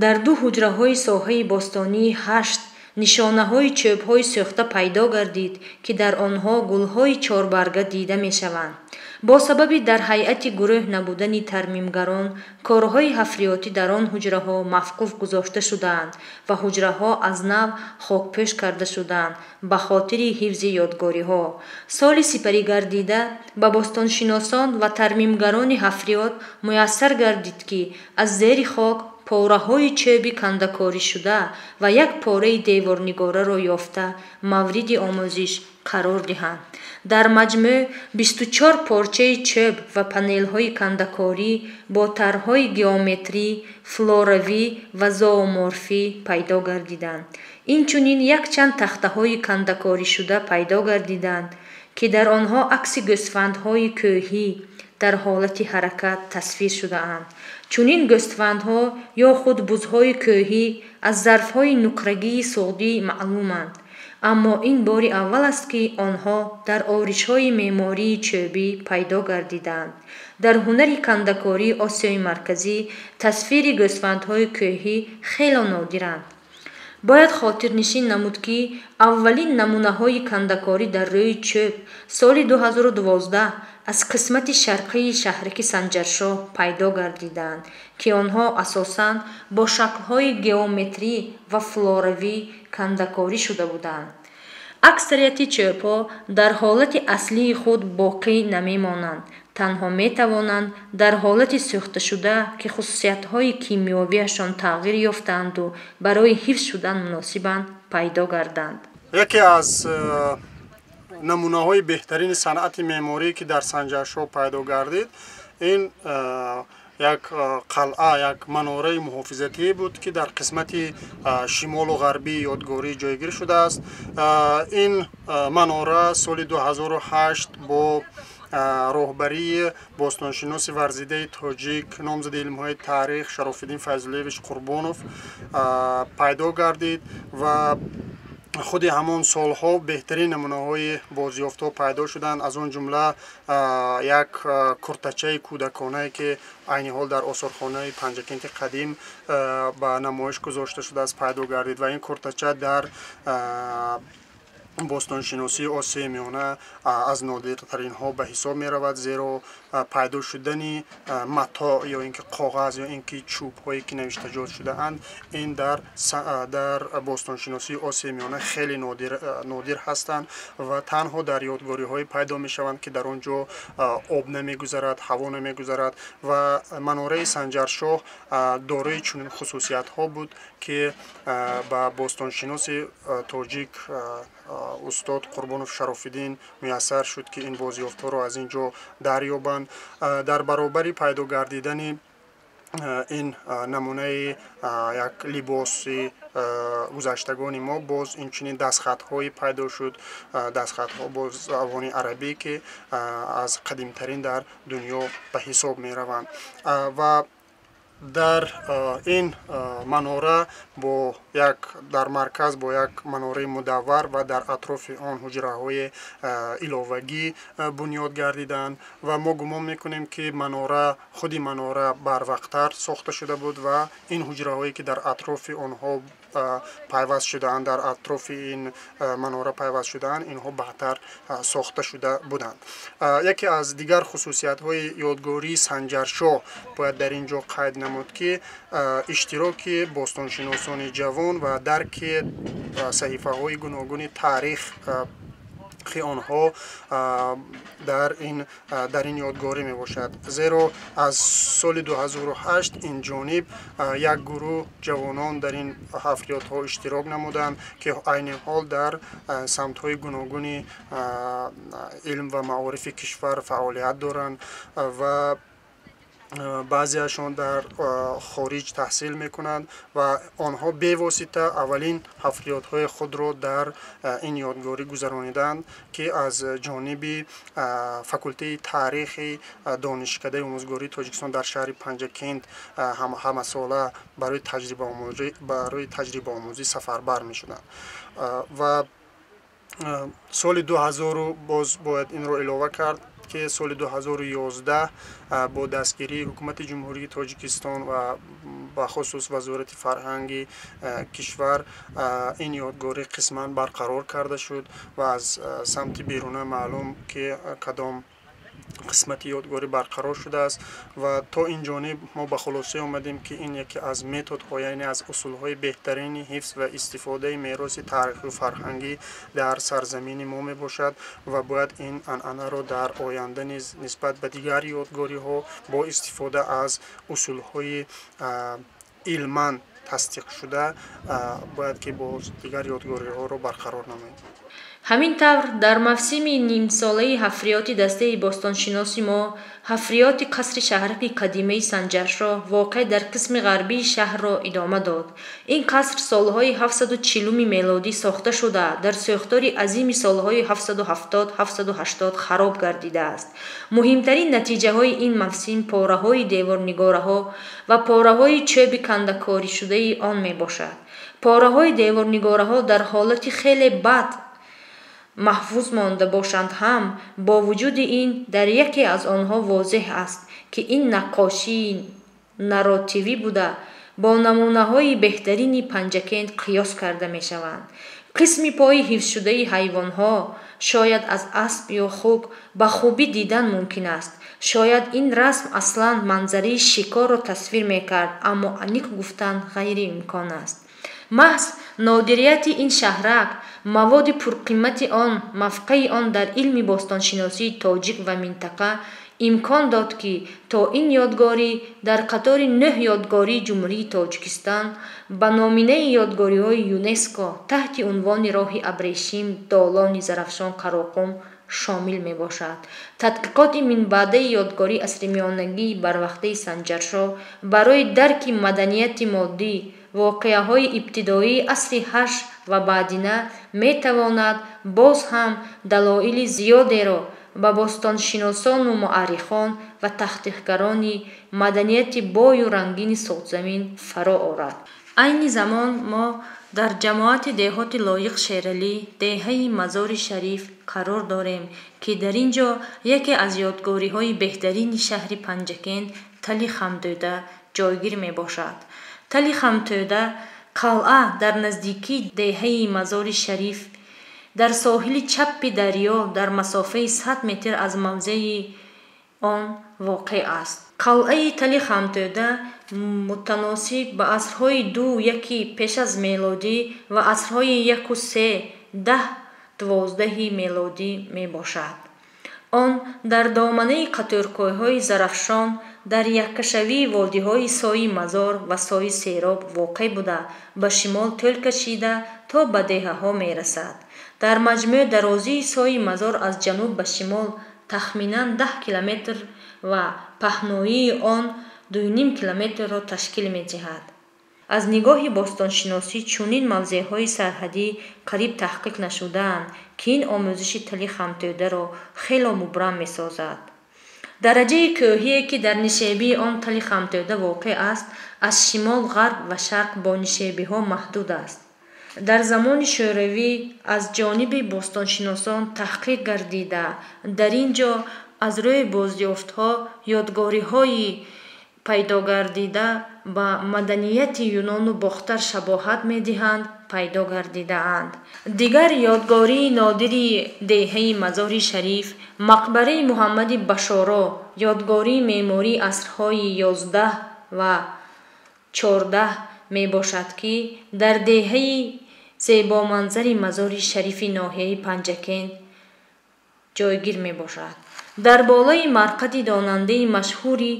Дар ду ҳуҷраҳои соҳаи бостонии ҳашт нишонаҳои чӯбҳои сӯхта пайдо гардид, ки дар онҳо гулҳои чорбарга дида мешаванд. Бо сабаби дар ҳайати гурӯҳ набудани тармимгарон, корҳои ҳафриётӣ дар он ҳуҷраҳо мавқуф гузошта шудаанд ва ҳуҷраҳо аз нав хокпӯш карда шуданд ба хотири ҳифзи ёдгориҳо. Соли сипаригардида ба бостоншиносон ва тармимгарони ҳафриёт муяссар гардид, ки аз зери хок пораҳои чӯби кандакоришуда ва як пораи деворнигораро ёфта, мавриди омӯзиш қарор диҳанд. Дар маҷмӯъ 24 порчаи чӯб ва панелҳои кандакорӣ бо тарҳҳои геометрӣ, флоравӣ ва зооморфӣ пайдо гардиданд. Инчунин якчанд тахтаҳои кандакоришуда пайдо гардиданд, ки дар онҳо акси гӯсфандҳои кӯҳӣ дар ҳолати ҳаракат тасвир шудаанд. Чунин гӯсфандҳо ё худ бузҳои кӯҳӣ аз зарфҳои нуқрагии суғдӣ маълуманд, аммо ин бори аввал аст, ки онҳо дар оришҳои меъмории чӯбӣ пайдо гардиданд. Дар ҳунари кандакории Осиёи Марказӣ тасвири гӯсфандҳои кӯҳӣ хело нодиранд. Бояд хотирнишин намуд, ки аввалин намунаҳои кандакорӣ дар рӯи чӯб соли 2012 аз қисмати шарқии шаҳраки Санҷаршоҳ пайдо гардиданд, ки онҳо асосан бо шаклҳои геометрӣ ва флоравӣ кандакорӣ шуда буданд. Аксарияти чӯбҳо дар ҳолати аслии худ боқӣ намемонанд, танҳо метавонанд дар ҳолати сӯхташуда, ки хусусиятҳои кимиёвиашон тағйир ёфтаанду барои ҳифз шудан муносибанд, пайдо гарданд. Яке аз намунаҳои беҳтарини санъати меъморӣ, ки дар Санҷаршоҳ пайдо гардид, ин як қалъа, як манораи муҳофизатӣ буд, ки дар қисмати шимолу ғарбии ёдгорӣ ҷойгир шудааст. Ин манора соли 2008 бо роҳбарии бостоншиноси варзидаи тоҷик, номзади илмҳои таърих Шарофиддин Файзуллоевич Қурбонов пайдо гардид ва худи ҳамон солҳо беҳтарин намунаҳои бозёфтҳо пайдо шуданд, аз он ҷумла як куртачаи кӯдаконае, ки айни ҳол дар осорхонаи Панҷакенти қадим ба намоиш гузошта шудааст, пайдо гардид ва ин куртача дар бостоншиносии Осиёи Миёна аз нодиртаринҳо ба ҳисоб меравад, зеро пайдо шудани матоъ ё ин ки коғаз ё ин ки чӯбҳое, ки навиштаҷот шудаанд, ин дар бостоншиносии Осиёи Миёна хеле нодир ҳастанд ва танҳо дар ёдгориҳое пайдо мешаванд, ки дар он ҷо об намегузарад, ҳаво намегузарад. Ва манораи Санҷаршоҳ дорои чунин хусусиятҳо буд, ки ба бостоншиноси тоҷик устод Қурбонов Шарофиддин муяссар шуд, ки ин бозёфтҳоро аз ин ҷо дарёбанд. Дар баробари пайдо гардидани ин намунаи як либоси гузаштагони мо, боз инчунин дастхатҳое пайдо шуд, дастхатҳо бо забони арабӣ, ки аз қадимтарин дар дунё ба ҳисоб мераванд ва Дар ин манора бо як дар марказ бо як манораи мудаввар ва дар атрофи он ҳуҷраҳои иловагӣ бунёд гардиданд ва мо гумон мекунем, ки манора, худи манора барвақттар сохта шуда буд ва ин ҳуҷраҳое, ки дар атрофи онҳо пайваст шудаанд, дар атрофи ин манора пайваст шудаанд, инҳо баъдтар сохта шуда буданд. Яке аз дигар хусусиятҳои ёдгории Санҷаршоҳ бояд дар ин ҷо қайд намуд, ки иштироки бостоншиносони ҷавон ва дарки саҳифаҳои гуногуни таърих онҳо дар ин ёдгорӣ мебошад, зеро аз соли 2008 ин ҷониб як гурӯҳ ҷавонон дар ин ҳафриётҳо иштирок намуданд, ки айни ҳол дар самтҳои гуногуни илм ва маорифи кишвар фаъолият доранд ва баъзеашон дар хориҷ таҳсил мекунанд ва онҳо бевосита аввалин ҳафриётҳои худро дар ин ёдгорӣ гузарониданд, ки аз ҷониби факултети таърихи Донишкадаи омӯзгории Тоҷикистон дар шаҳри Панҷакент ҳамасола барои таҷрибаомӯзӣ сафарбар мешуданд. Ва соли 2000, боз бояд инро илова кард, ки соли 2011 бо дастгирии Ҳукумати Ҷумҳурии Тоҷикистон ва бахусус Вазорати фарҳанги кишвар ин ёдгорӣ қисман барқарор карда шуд ва аз самти беруна маълум, ки кадом қисмати ёдгорӣ барқарор шудааст. Ва то ин ҷониб мо ба хулосае омадем, ки ин яке аз методҳо, яъне аз усулҳои беҳтарини ҳифз ва истифодаи мероси таърихию фарҳангӣ дар сарзамини мо мебошад ва бояд ин анъанаро дар оянда низ нисбат ба дигар ёдгориҳо бо истифода аз усулҳои илман тасдиқшуда бояд ки боз дигар ёдгориҳоро барқарор намоем. Ҳамин тавр, дар мавсими нимсолаи ҳафриёти дастаи бостоншиноси мо ҳафриёти қасри шаҳраки қадимаи Санҷаршоҳ, воқеъ дар қисми ғарбии шаҳрро идома дод. Ин қаср солҳои 740-уми мелодӣ сохта шуда, дар сӯхтори азими солҳои 770-780 хароб гардидааст. Муҳимтарин натиҷаҳои ин мавсим пораҳои деворнигораҳо ва пораҳои чӯби кандакоришудаи он мебошад. Пораҳои деворнигораҳо дар ҳолати хеле бад маҳфуз монда бошанд ҳам, бо вуҷуди ин дар яке аз онҳо возеҳ аст, ки ин наққошии нарративӣ буда, бо намунаҳои беҳтарини Панҷакент қиёс карда мешаванд. Қисми пои ҳифзшудаи ҳайвонҳо, шояд аз асп ё хук, ба хубӣ дидан мумкин аст. Шояд ин расм аслан манзараи шикорро тасвир мекард, аммо аниқ гуфтан ғайриимкон аст. Маҳз нодирияти ин шаҳрак, маводи пурқимати он, мавқеи он дар илми бостоншиносии тоҷик ва минтақа имкон дод, ки то ин ёдгорӣ дар қатори нӯҳ ёдгории Ҷумҳурии Тоҷикистон ба номинаи ёдгориҳои ЮНЕСКО таҳти унвони роҳи абрешим, долони Зарафшон, Қароқум шомил мебошад. Тадқиқоти минбаъдаи ёдгории асримиёнагии барвақтаи Санҷаршоҳ барои дарки маданияти моддӣ, воқеаҳои ибтидоии асри ҳашт ва баъдина метавонад боз ҳам далоили зиёдеро ба бостоншиносону муаррихон ва таҳқиқгарони маданияти бою рангини Суғдзамин фаро орад. Айни замон мо дар ҷамоати деҳоти Лоиқ Шералӣ, деҳаи Мазори Шариф қарор дорем, ки дар ин ҷо яке аз ёдгориҳои беҳтарини шаҳри Панҷакент, Тали Хамтӯда ҷойгир мебошад. Тали Хамтӯда қалъа дар наздикии деҳаи Мазори Шариф, дар соҳили чаппи дарё, дар масофаи 100 метр аз мавзеи он воқеъ аст. Қалъаи Тали Хамтӯда мутаносиб ба асрҳои ду яки пеш аз мелодӣ ва асрҳои яку се, даҳ, дувоздаҳи мелодӣ мебошад. Он дар доманаи қаторкӯҳҳои Зарафшон, дар яккашавии водиҳои сои Мазор ва сои Сероб воқеъ буда, ба шимол тӯл кашида то ба деҳаҳо мерасад. Дар маҷмӯъ дарозии сои Мазор аз ҷануб ба шимол тахминан 10 километр ва паҳноии он 2,5 километрро ташкил медиҳад. Аз нигоҳи бостоншиносӣ чунин мавзеъҳои сарҳадӣ қариб таҳқиқ нашудаанд, ки ин омӯзиши Тали Хамтӯдаро хело мубрам месозад. Дараҷаи кӯҳие, ки дар нишебии он тали Хамтӯда воқеъ аст, аз шимол, ғарб ва шарқ бо нишебиҳо маҳдуд аст. Дар замони Шӯравӣ аз ҷониби бостоншиносон таҳқиқ гардида, дар ин ҷо аз рӯи бозёфтҳо ёдгориҳои пайдогардида ба маданияти Юнону Бохтар шабоҳат медиҳанд, пайдо гардидаанд. Дигар ёдгории нодири деҳаи Мазори Шариф мақбараи Муҳаммади Башоро, ёдгории меъмории асрҳои 11 ва 14 мебошад, ки дар деҳаи зебоманзари Мазори Шарифи ноҳияи Панҷакент ҷойгир мебошад. Дар болои марқади донандаи машҳури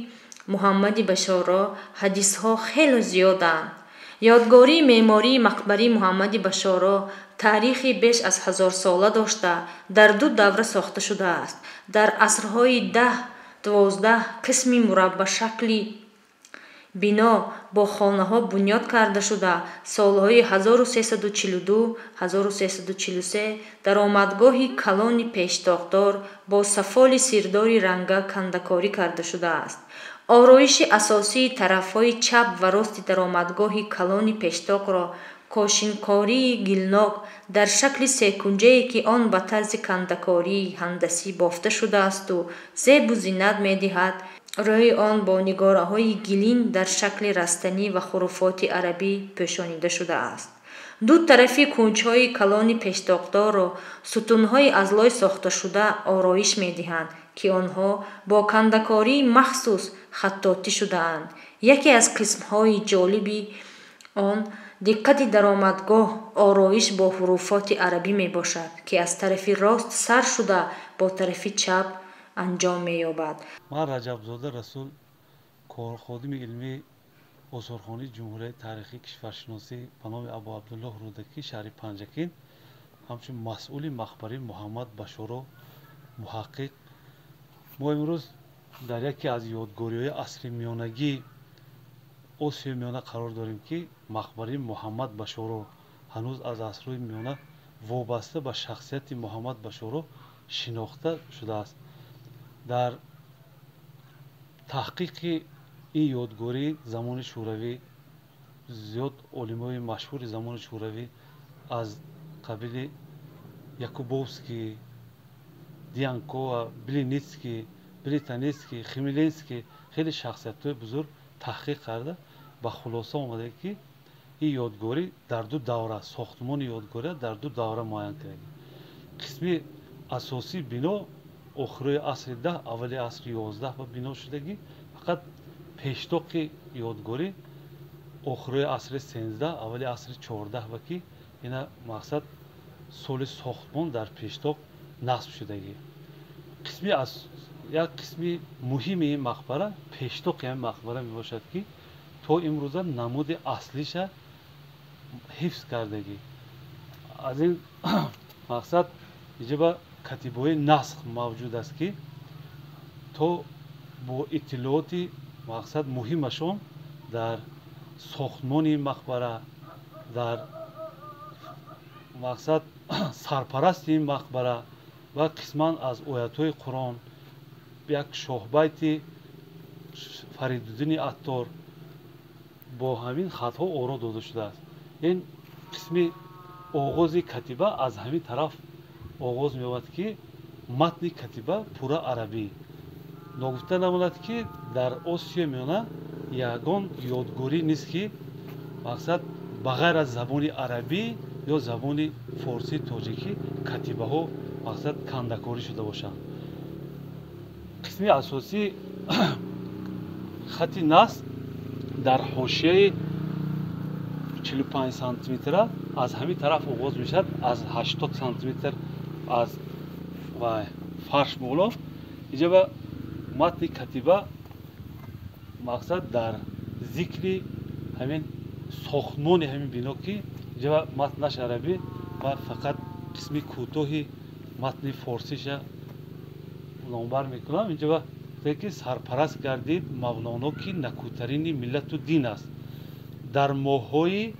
Муҳаммади Башоро ҳадисҳо хело зиёданд. Ёдгории меъмории мақбараи Муҳаммади Башоро таърихи беш аз 1000сола дошта, дар ду давра сохта шудааст. Дар асрҳои 10-12 қисми мураббашакли бино бо хонаҳо бунёд карда шуда, солҳои 1342-1343 даромадгоҳи калони пештоқдор бо сафоли сирдори ранга кандакорӣ карда шудааст. Ороиши асосии тарафҳои чап ва рости даромадгоҳи калони пештоқро кошинкории гилнок дар шакли секунҷае, ки он ба тарзи кандакории ҳандасӣ бофта шудаасту зебу зинат медиҳад, рӯи он бо нигораҳои гилин дар шакли растанӣ ва хуруфоти арабӣ пӯшонида шудааст. Ду тарафи кунҷҳои калони пештоқдорро сутунҳои аз лой сохташуда ороиш медиҳанд, ки онҳо бо кандакории махсус хаттотӣ шудаанд. Яке аз қисмҳои ҷолиби он диққати даромадгоҳ ороиш бо ҳуруфоти арабӣ мебошад, ки аз тарафи рост сар шуда бо тарафи чап анҷом меёбад. Ман Раҷабзода Расул, ходими илмии осорхонаи Ҷумҳурияи таърихии кишваршиносӣ ба номи Абу Абдуллоҳ Рӯдакӣ, шаҳри Панҷакент, ҳамчун масъули мақбараи Муҳаммад Башоро муҳаққиқ. Мо имрӯз дар яке аз ёдгориҳои асри миёнагии Осиёи Миёна қарор дорем, ки мақбараи Муҳаммад Башоро ҳанӯз аз асрҳои миёна вобаста ба шахсияти Муҳаммад Башоро шинохта шудааст. Дар таҳқиқи ин ёдгорӣ замони Шӯравӣ зиёд олимои машҳури замони Шӯравӣ аз қабили Якубовский, Дианкова, Блиницкий, Британецкий, Хмеленский хеле шахсиятҳои бузург таҳқиқ карда ба хулоса омада, ки ин ёдгорӣ дар ду давра, сохтмони ёдгория дар ду давра муайян карда. Қисми асосии бино охирои асри 10, аввали асри 11 ба бино шудагӣ, фақат пештоқи ёдгорӣ охирои асри 13, аввали асри 14 ба, ки ина мақсад соли сохтмон дар пештоқ насб шудагӣ. Қисми аз як қисми муҳими ин мақбара пештоқи ҳамин мақбара мебошад, ки то имрӯза намуди аслиша ҳифз кардагӣ. Аз ин мақсад иҷоба катибаҳои насх мавҷуд аст, ки то бо иттилооти мақсад муҳимашон дар сохтмони мақбара, дар мақсад сарпарасти ин мақбара ва қисман аз оятҳои Қуръон, як шоҳбайти Фаридуддини Аттор бо ҳамин хатҳо оро дода шудааст. Ин қисми оғози катиба аз ҳамин тараф оғоз меёбад, ки матни катиба пурра арабӣ. Ногуфта намонад, ки дар Осиёи Миёна ягон ёдгорӣ нест, ки мақсад ба ғайр аз забони арабӣ ё забони форсии тоҷикӣ катибаҳо мақсад кандакорӣ шуда бошанд. Қисми асосии хати насб дар ҳошияи 45 сантиметра аз ҳамин тараф оғоз мешавад, аз 80 сантиметр аз фарш боло. Иҷоба матни катиба мақсад дар зикри ҳамин сохтмони ҳамин бино, ки иҷоба матнаш арабӣ ва фақат қисми кӯтоҳи матни форсиша номбар мекунам. Инҷоба ки сарпараст гардид Мавлоно, ки накӯтарини миллату дин аст, дар моҳҳои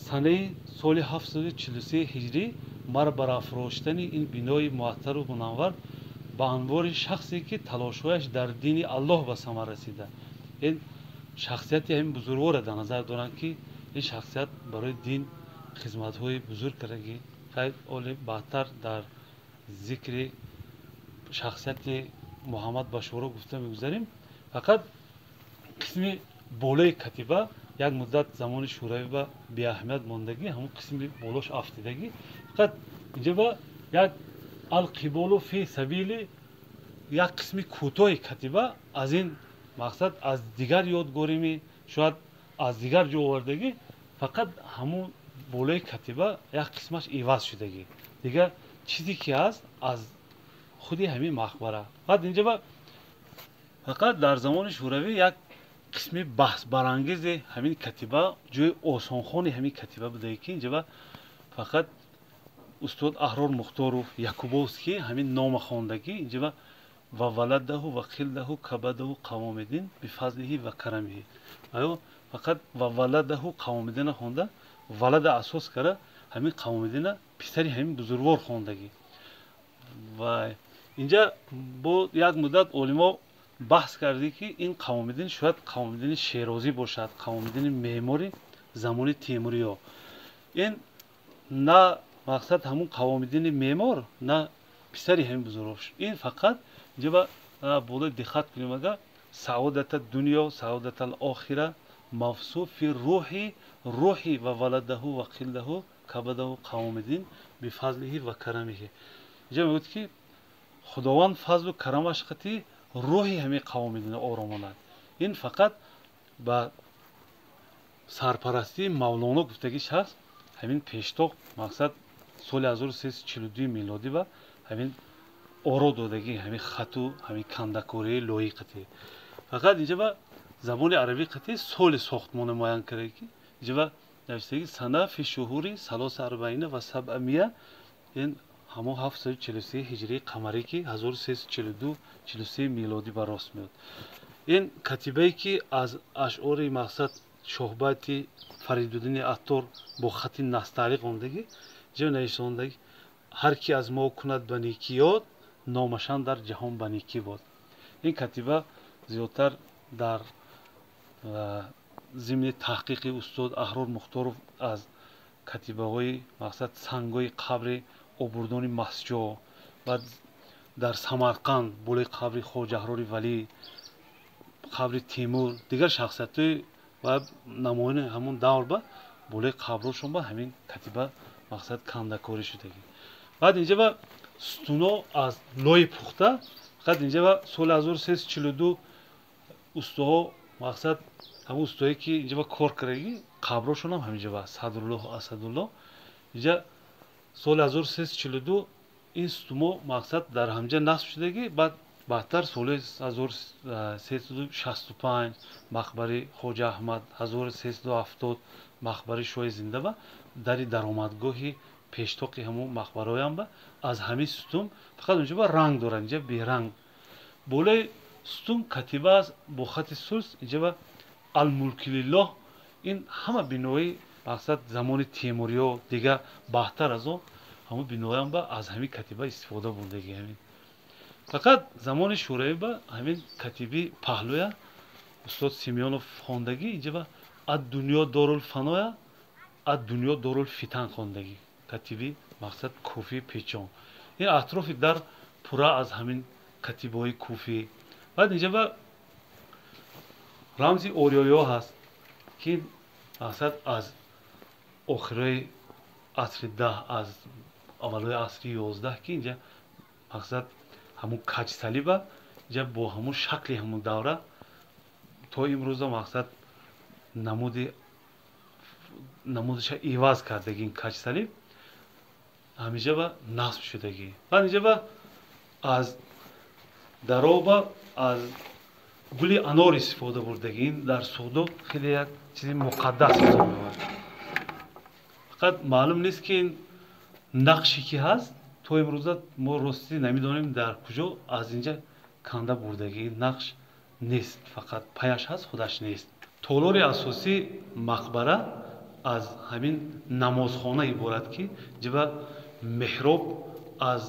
санаи соли 743 ҳиҷрӣ мар барафроштани ин бинои муаттару мунаввар Ба анвори шахсе ки талошҳояш дар дини Аллоҳ ба самар расида. Ин шахсияти ҳамин бузургворе дар назар доранд, ки ин шахсият барои дин хизматҳои бузург кардагӣ. Хайр, оли баъдтар дар зикри шахсияти Муҳаммад Башоро гуфта мегузарем. Фақат қисми болои катиба як муддат замони Шӯравӣ ба беаҳамият мондагӣ, ҳамон қисми болош афтидагӣ. Фақат инҷа ба як алқиболу фи сабили як қисми кӯтоҳи катиба аз ин мақсад аз дигар ёдгоримӣ, шояд аз дигар ҷо овардагӣ, фақат ҳамон болои катиба як қисмаш иваз шудагӣ. Дигар чизе ки ҳаст, аз худи ҳамин мақбара. Баъд инҷа ба фақат дар замони Шӯравӣ як қисми баҳсбарангези ҳамин катиба, ҷои осонхони ҳамин катиба будае, ки инҷа ба фақат устод Аҳрор Мухторов Якубовский ҳамин нома хондагӣ. Инҷа ба ва валадаҳу ва қилдаҳу кабадаҳу қавомиддин бифазлиҳи ва карамиҳи. Аё фақат ва валадаҳу Қавомиддина хонда, валада асос кара, ҳамин Қавомиддина писари ҳамин бузургвор хондагӣ. Ва инҷа бо як муддат олимо баҳс кардӣ, ки ин Қавомиддин шояд Қавомиддини Шерозӣ бошад, Қавомиддини меъмори замони Темуриё. Ин на мақсад ҳамун Қавомиддини меъмор, на писари ҳамин бузургвор. Ин фақат инҷа ба болои диққат кунем, ага саодата дунё, саодата охира мавсуф фи рӯҳи ва валадаҳу ва қилдаҳу кабадаҳу Қавомиддин бифазлиҳи ва карамиҳи. Инҷа мегӯяд, ки Худованд фазлу карамаш қати рӯҳи ҳамин Қавомиддина оромонад. Ин фақат ба сарпарастии Мавлоно гуфтагӣ шахс ҳамин пештоқ мақсад соли 1342 милодӣ ба ҳамин оро додагӣ, ҳамин хату ҳамин кандакории лоиқати. Фақат инҷа ба забони арабӣ қати соли сохтмона муайян карда, ки инҷа ба навиштагӣ сана фи шуҳури салоса арбаина ва сабъамия, ин ҳамон 743 ҳиҷрии қамарӣ, ки 1342 43 милодӣ ба рост меояд. Ин катибае, ки аз ашъори мақсад шоҳбайти Фаридуддини Аттор бо хати настаълиқ ондагӣ, ҷо нависондагӣ: ҳар ки аз мо кунад ба некӣ ёд, номашан дар ҷаҳон ба некӣ бод. Ин катиба зиёдтар дар зимни таҳқиқи устод Аҳрор Мухторов аз катибаҳои мақсад сангҳои қабри обурдони Масҷо ва дар Самарқанд болои қабри Хоҷа Аҳрори Валӣ, қабри Темур, дигар шахсиятҳои ва намояни ҳамон давр ба болои қабрҳошон ба ҳамин катиба мақсад кандакорӣ шудагӣ. Баъд инҷа ба сутуно аз лои пухта. Фақат инҷа ба соли 1342 устоҳо мақсад ҳамон устое, ки инҷа ба кор кардагӣ, қабрҳошонам ҳаминҷа ба Садруллоҳ Асадуллоҳ. Инҷа соли 1342 ин сутумо мақсад дар ҳамҷа насб шудагӣ. Баъд баъдтар соли 1365 мақбари Хоҷа Аҳмад, 1370 мақбари Шоҳи Зинда ба дари даромадгоҳи пештоқи ҳамон мақбароям ба аз ҳамин сутун. Фақат онҷа ба ранг дорад, инҷа беранг. Болои сутун катиба аст бо хати сулс, инҷа ба алмулку лиллоҳ. Ин ҳама бинои мақсад замони Темуриё, дигар баъдтар аз он ҳамон биноям ба аз ҳамин катиба истифода бурдагӣ. Ҳамин фақат замони Шӯравӣ ба ҳамин катиби паҳлӯя устод Семёнов хондагӣ. Инҷа ба ад дунё дорулфаноя, ад дунё дорулфитан хондагӣ, катиби мақсад куфӣ печон. Ин атрофи дар пурра аз ҳамин катибаҳои куфӣ. Баъд инҷа ба рамзи ориёиҳо ҳаст, ки мақсад аз охирои асри 10, аз аввалҳои асри 11, ки инҷа мақсад ҳамун каҷсалиба инҷа бо ҳамун шакли ҳамун давра то имрӯза мақсад намудиша иваз кардагӣ. Ин каҷсалиб ҳаминҷа ба насб шудагӣ. Баъд инҷа ба аз дароба аз гули анор истифода бурдагӣ. Ин дар Суғдо хеле як чизи муқаддас ҳисоб меояд. Фақат маълум нест, ки ин нақше ки ҳаст, то имрӯза мо ростӣ намедонем, дар куҷо аз инҷа канда бурдагӣ. Ин нақш нест, фақат паяш ҳаст, худаш нест. Толори асосии мақбара аз ҳамин намозхона иборат, ки ҷиба меҳроб аз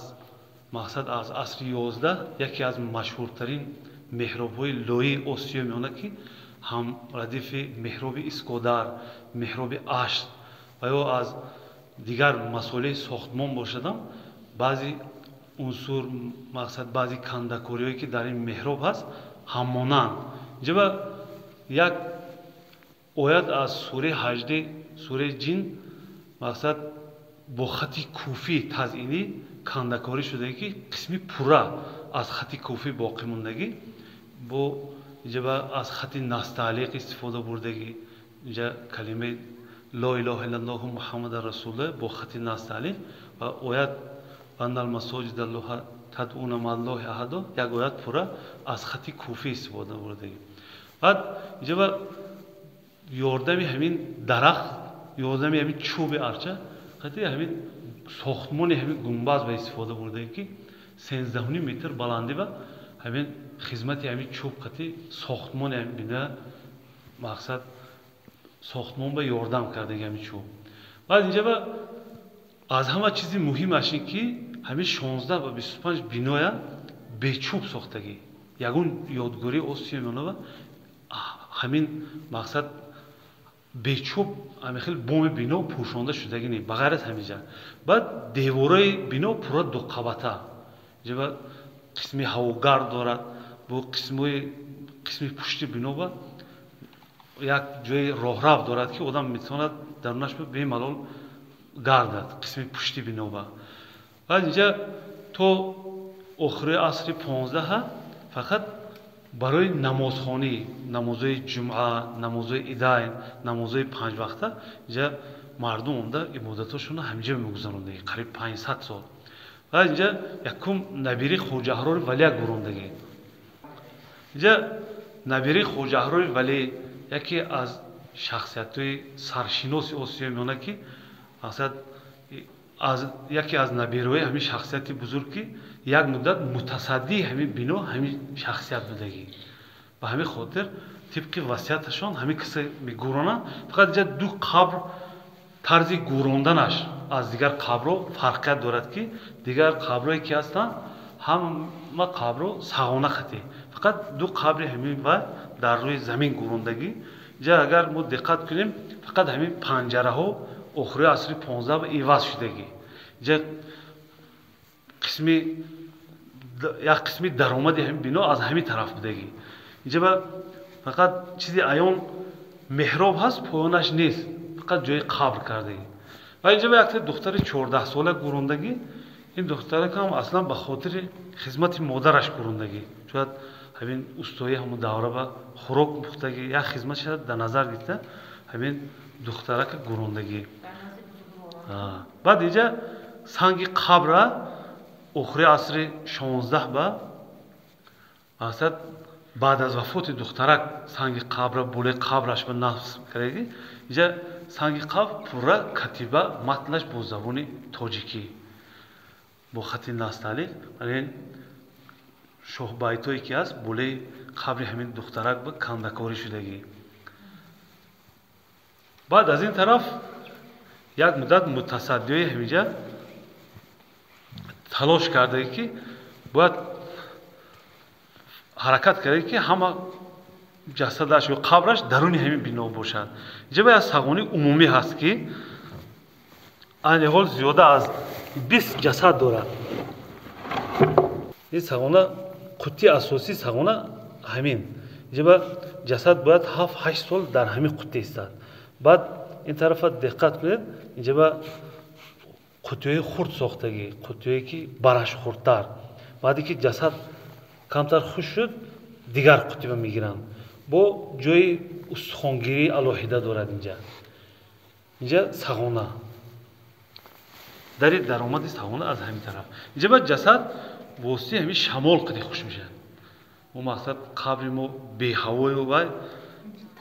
Мақсад аз асри 11 яке аз машҳуртарин меҳробҳои лоии Осиёи Миёна, ки ҳам радифи меҳроби Искодар, меҳроби Ашт ва ё аз дигар масолеҳи сохтмон бошадам, баъзе унсур, мақсад баъзе кандакориҳое ки дар ин меҳроб ҳаст, ҳаммонанд. Инҷа як оят аз сураи ҳажде, сураи Ҷин, мақсад бо хати куфӣ тазъинӣ кандакорӣ шуда, ки қисми пурра аз хати куфӣ боқӣ мондагӣ, бо инҷа аз хати насталиқ истифода бурдагӣ. Инҷа калимаи ло илоҳа иллаллоҳу муҳаммадан расулуллоҳ бо хати насталиқ ва оят ваннал масоҷида ллоҳа тадъуна мааллоҳи аҳадо, як оят пурра аз хати куфӣ истифода бурдагӣ. Баъд инҷа ёрдами ҳамин дарахт, ёрдами ҳамин чӯби арча хати ҳамин сохтмони ҳамин гунбаз ба истифода бурдагӣ, ки 13 метр баландӣ ба ҳамин хизмати ҳамин чӯб қати сохтмони ҳамин бина, мақсад сохтмон ба ёрдам кардаги ҳамин чӯб. Баъд инҷа аз ҳама чизи муҳимаш ин ки ҳамин 16 ва 25 биноя бечӯб сохтагӣ. Ягон ёдгории Осиёи Миёна ҳамин мақсад бечӯб ҳамин хел боми бино пӯшонда шудагӣ не, ба ғайр аз ҳаминҷа. Баъд девораи бино пурра дуқабата. Инҷа қисми ҳавогард дорад, бо қисми пушти бино ба як ҷои роҳрав дорад, ки одам метавонад дарунаш бемалол гардад, қисми пушти бино ба. Баъд инҷа то охири асри 15 фақат барои намозхонӣ, намозҳои ҷумъа, намозҳои идайн, намозҳои панҷвақта инҷа мардум омда ибодатҳошонро ҳаминҷа мегузарондагӣ, қариб 500 сол. Баъд инҷа якум набири Хоҷаҳрори Валия гурондагӣ. Инҷа набири Хоҷаҳрори Валӣ яке аз шахсиятҳои саршиноси Осиёи Миёна, ки мақсад аз яке аз набираҳои ҳамин шахсияти бузург, ки як муддат мутасаддии ҳамин бино ҳамин шахсият будагӣ. Ба ҳамин хотир тибқи васияташон ҳамин киса мегӯронанд. Фақат инҷа ду қабр тарзи гӯронданаш аз дигар қабрҳо фарқият дорад, ки дигар қабрҳое ки ҳастанд ҳама қабрҳо сағона хатӣ, фақат ду қабри ҳамин ва дар рӯи замин гӯрондагӣ. Инҷа агар мо диққат кунем, фақат ҳамин панҷараҳо охири асри 15 иваз шудагӣ. Инҷа як қисми даромади ҳамин бино аз ҳамин тараф будагӣ. Инҷа фақат чизи аён меҳроб ҳаст, поёнаш нест, фақат ҷои қабр кардагӣ. Ва инҷа якта духтари 14сола гӯрондагӣ. Ин духтаракам аслан ба хотири хизмати модараш гӯрондагӣ. Шояд ҳамин устои ҳамон давра ба хӯрок пухтагӣ, як хизматша дар назар гирифта ҳамин духтарака гӯрондагӣ. Баъд инҷа санги қабра охири асри 16 ба мақсад баъд аз вафоти духтарак санги қабра болои қабраш ба насб кардагӣ. Инҷа санги қабр пурра катиба матнаш бо забони тоҷикӣ бо хати насталиқ, ин шоҳбайтое ки ҳаст болои қабри ҳамин духтарак ба кандакорӣ шудагӣ. Баъд аз ин тараф як муддат мутасаддиҳои ҳаминҷа талош кардагӣ, ки бояд ҳаракат кардагӣ, ки ҳама ҷасадаш ё қабраш даруни ҳамин бино бошад. Инҷа як сағони умумӣ ҳаст, ки айни ҳол зиёда аз 20 ҷасад дорад. Ин сағона қуттии асосии сағона ҳамин. Инҷа ҷасад бояд 7-8 сол дар ҳамин қуттӣ истад. Баъд ин тарафа диққат кунед, инҷа қуттиҳои хурд сохтагӣ, қуттиҳое ки бараш хурдтар. Баъде ки ҷасад камтар хушк шуд, дигар қуттиба мегиранд. Бо ҷои устухонгирии алоҳида дорад инҷа. Инҷа сағона, дари даромади сағона аз ҳамин тараф. Инҷа баъд ҷасад воситаи ҳамин шамол қади хуш мешавад. Мо мақсад қабри мо беҳавою вай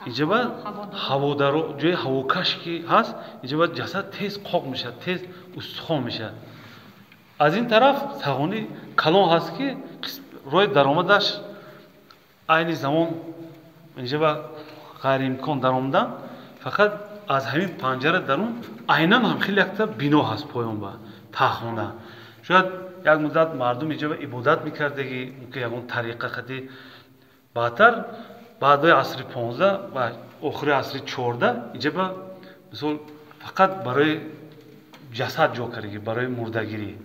инҷа баъд ҳаводаро ҷои ҳавокаш ки ҳаст, инҷа баъд ҷасад тез қоқ мешавад, тез устухон мешавад. Аз ин тараф сағони калон ҳаст, ки роҳи даромадаш айни замон инҷа ба ғайриимкон даромадан, фақат аз ҳамин панҷара дарун айнан ҳам хеле якта бино ҳаст поён ба таҳхона. Шояд як муддат мардум инҷа ибодат мекардагӣ, мумкин ягон тариқа қати. Баъдтар, баъдои асри 15 ва охири асри 14, инҷа ба мисол фақат барои ҷасад ҷо кардагӣ, барои мурдагирӣ.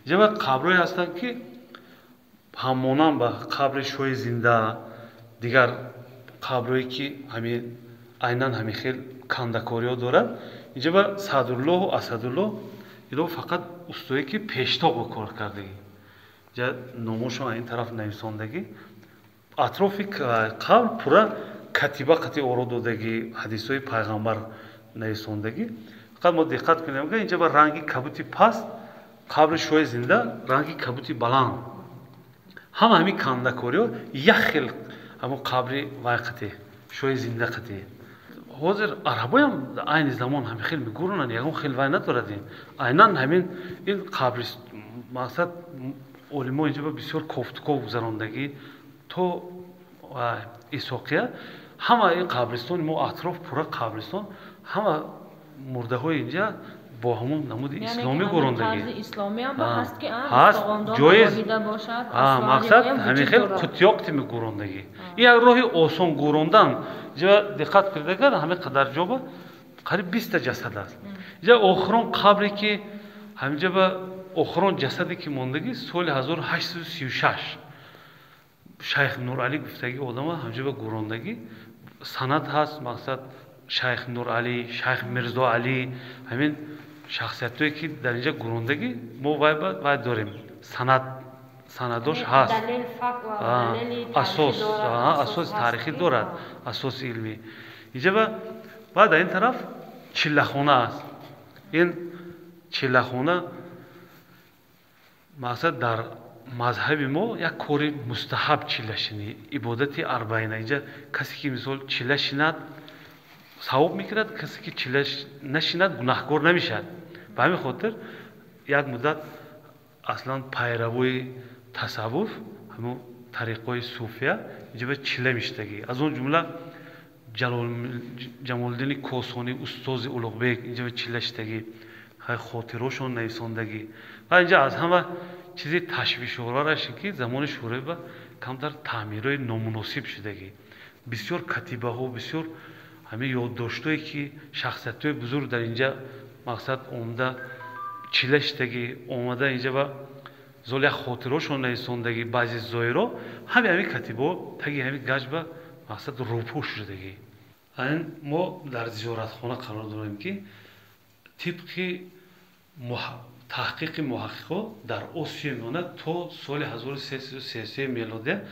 Инҷа ба қабрҳое ҳастанд, ки ҳаммонанд ба қабри Шоҳи Зинда, дигар қабрҳое, ки ҳамин айнан ҳамин хел кандакориҳо дорад. Инҷа ба Саъдуллоҳу Асадуллоҳ, ино фақат устое, ки пештоқ ба кор кардагӣ. Инҷа номошон ин тараф нависондагӣ. Атрофи қабр пурра катиба қати оро додагӣ, ҳадисҳои пайғамбар нависондагӣ. Фақат мо диққат кунем, ки инҷа ба ранги кабути паст, қабри Шоҳи Зинда ранги кабути баланд. Ҳама ҳамин кандакориҳо як хел ҳамон қабри вай қати, Шоҳи Зинда қати. Ҳозир арабоям айни замон ҳамин хел мегӯронанд, ягон хел вай надорад. Ин айнан ҳамин ин қабри, мақсад, олимо инҷа бисёр кофтуков гузарондагӣ то Исоқия. Ҳама ин қабристони мо атроф пурра қабристон, ҳама мурдаҳои инҷа бо ҳамон намуди исломӣ гӯрондагӣ ҳаст, ҷоиз. Мақсад, ҳамин хел қутёқти мегӯрондагӣ. Ин як роҳи осон гӯрондан. Инҷа диққат кардагар, ҳамин қадар ҷоба қариб 20-та ҷасад аст. Инҷа охирон қабре, ки ҳаминҷа ба охирон ҷасаде, ки мондагӣ, соли 1836 Шайх Нуралӣ гуфтагӣ одама ҳаминҷа ба гӯрондагӣ. Санад ҳаст, мақсад, Шайх Нуралӣ, Шайх Мирзоалӣ, ҳамин шахсиятҳое, ки дар инҷа гӯрондагӣ, мо вай дорем, санад, санадош ҳаст, асос, асоси таърихӣ дорад, асоси илмӣ. Инҷа ба дар ин тараф чиллахона аст. Ин чиллахона, мақсад, дар мазҳаби мо як кори мустаҳаб чиллашинӣ, ибодати арбаина. Инҷа касе ки мисол чилла шинад, савоб мекунад, касе ки чилла нашинад, гунаҳкор намешавад. Ба ҳамин хотир як муддат аслан пайравои тасаввуф, ҳамон тариқҳои суфия, инҷа ба чилла мешидагӣ. Аз он ҷумла Ҷамолиддини Косонӣ, устози Улуғбек, инҷа ба чилла шидагӣ, хотирошон нависондагӣ. Ва инҷа аз ҳама чизи ташвишовараш ин ки замони Шӯравӣ ба камтар таъмирҳои номуносиб шудагӣ. Бисёр катибаҳо, бисёр ҳамин ёддоштҳое, ки шахсиятҳои бузург дар инҷа, мақсад, омада чилла шидагӣ, омада инҷа ба зол як хотирошон нависондагӣ, баъзе зоиро ҳамин катибаҳо таги ҳамин гаҷ ба, мақсад, рӯпӯш шудагӣ. Ин мо дар зиёратхона қарор дорем, ки тибқи таҳқиқи муҳаққиқо дар Осиёи Миёна то соли 1333 мелодия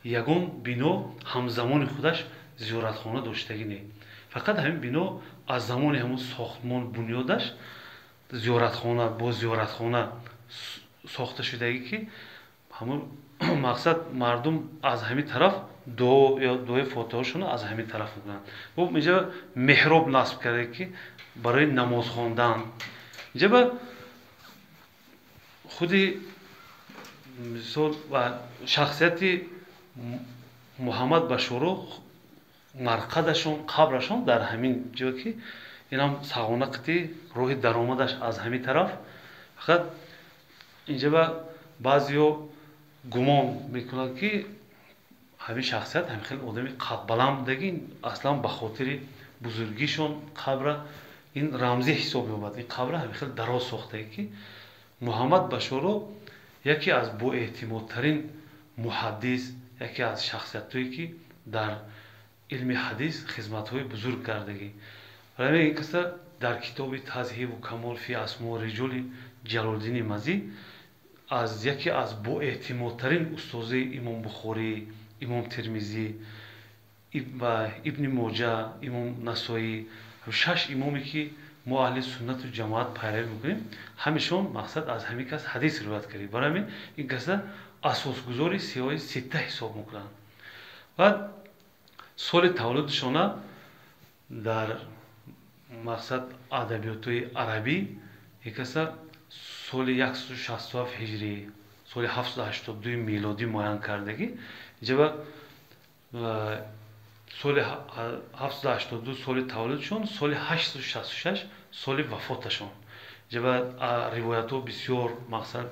ягон бино ҳамзамони худаш зиёратхона доштагӣ не. Фақат ҳамин бино аз замони ҳамон сохтмон, бунёдаш зиёратхона бо зиёратхона сохта шудагӣ, ки ҳамон, мақсад, мардум аз ҳамин тараф дуо ё дуои фотиҳашонро аз ҳамин тараф мекунанд. Бо инҷа меҳроб насб карда, ки барои намоз хондан. Инҷа ба худи мисол ва шахсияти Муҳаммад Башоро, марқадашон, қабрашон дар ҳамин ҷо, ки инам сағона қити роҳи даромадаш аз ҳамин тараф. Фақат инҷа ба баъзеҳо гумон мекунанд, ки ҳамин шахсият ҳамин хел одами қадбаланд будагӣ, аслан ба хотири бузургишон қабра ин рамзӣ ҳисоб меёбад. Ин қабра ҳамин хел дароз сохтагӣ, ки Муҳаммад Башоро яке аз боэътимодтарин муҳаддис, яке аз шахсиятҳое, ки дар илми ҳадис хизматҳои бузург кардагӣ. Барои ин каса дар китоби Тазҳибу камол фи асмо риҷоли Ҷалолиддини Мазӣ аз яке аз боэътимодтарин устозои Имом Бухорӣ, Имом Термизӣ ва Ибни Моҷа, Имом Насоӣ, шаш имоме, ки мо аҳли суннату ҷамоат пайравӣ мекунем, ҳамешон, мақсад, аз ҳамин кас ҳадис ривоят кардем. Барои ҳамин ин каса асосгузори Сиҳоҳи ситта ҳисоб мекунанд. Баъд соли таваллудшона дар, мақсад, адабиётҳои арабӣ ин каса соли 167 ҳиҷрӣ, соли 782 милодӣ муайян кардагӣ. Инҷа соли 782 соли таваллудшон, соли 866 соли вафоташон. Инҷа ривоятҳо бисёр, мақсад.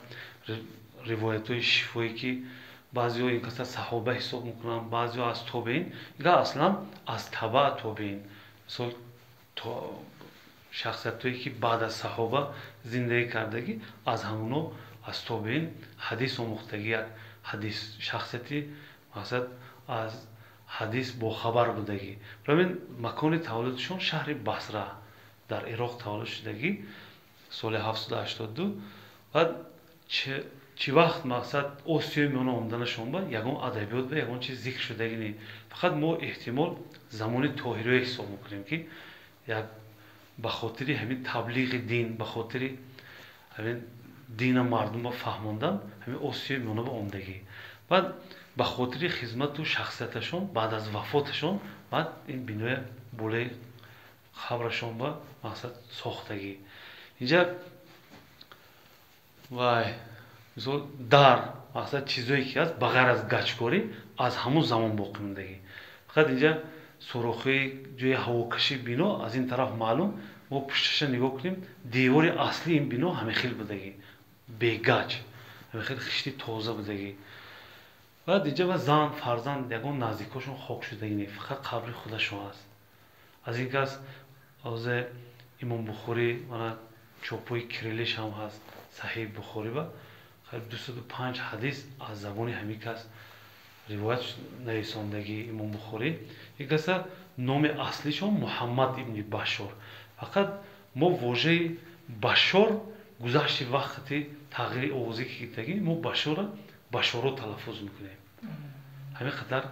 Ривоятҳои шифоӣ, ки баъзеҳо ин каса саҳоба ҳисоб мекунанд, баъзеҳо аз тобеин, га аслан аз табаа тобеин, мисол, шахсиятҳое ки баъд аз саҳоба зиндагӣ кардагӣ, аз ҳамуно, аз тобеин ҳадис омӯхтагӣ, як ҳадис шахсияти, мақсад, аз ҳадис бохабар будагӣ. Барои макони таваллудшон шаҳри Басра дар Ироқ таваллуд шудагӣ, соли 782. Баъд чӣ вақт, мақсад, Осиёи Миёна омаданашон ба ягон адабиёт ба ягон чиз зикр шудагӣ не. Фақат мо эҳтимол замони Тоҳириё ҳисоб мекунем, ки як ба хотири ҳамин таблиғи дин, ба хотири ҳамин дина мардумро фаҳмондан ҳамин Осиёи Миёна ба омадагӣ. Баъд ба хотири хизмату шахсияташон баъд аз вафоташон баъд ин биноя болои қабрашон ба, мақсад, сохтагӣ. Инҷа вай, мисол, дар, мақсад, чизое ки ҳаст, ба ғайр аз гачкорӣ, аз ҳамун замон боқӣ мондагӣ. Фақат инҷа сурохи ҷои ҳавокаши бино аз ин тараф маълум. Мо пушташа нигоҳ кунем, девори аслии ин бино ҳамин хел будагӣ, бегач, ҳамин хел хишти тоза будагӣ. Баъд инҷа ба зан, фарзанд, ягон наздикошон хок шудагӣ не, фақат қабри худашон аст. Аз ин кас ҳозир Имом Бухорӣ, мана чопҳои кириллиш ҳам ҳаст, Саҳиҳи Бухорӣ ба 205 ҳадис аз забони ҳамин кас ривоят нависондагӣ Имом Бухорӣ. Ин каса номи аслишон Муҳаммад ибни Башор. Фақат мо вожаи Башор гузашти вақти тағйири овозӣ ки гирифтагӣ, мо Башора Башоро талаффуз мекунем. Ҳамин қадар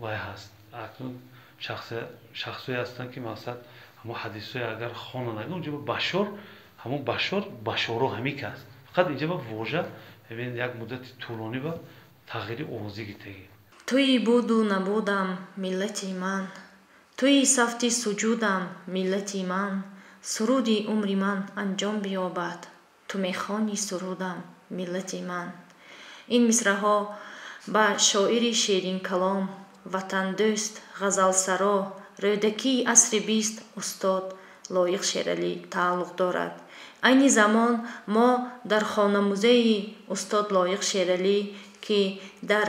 вай ҳаст. Акнун шахсое ҳастанд, ки, мақсад, ҳамон ҳадисҳое агар хонанд, унҷа Башор, ҳамон Башор, Башоро ҳамин кас. Фақат инҷа ба вожа ҳамин як муддати тӯлонӣ ба тағйири овозӣ гирифтагӣ. Туи буду набудам, миллати ман, туи сафти суҷудам, миллати ман, суруди умри ман анҷом биёбад, ту мехони сурудам, миллати ман. Ин мисраҳо ба шоири ширинкалом, ватандӯст, ғазалсаро, Рӯдакии асри бист, устод Лоиқ Шералӣ тааллуқ дорад. Айни замон мо дар хонамузеи устод Лоиқ Шералӣ, ки дар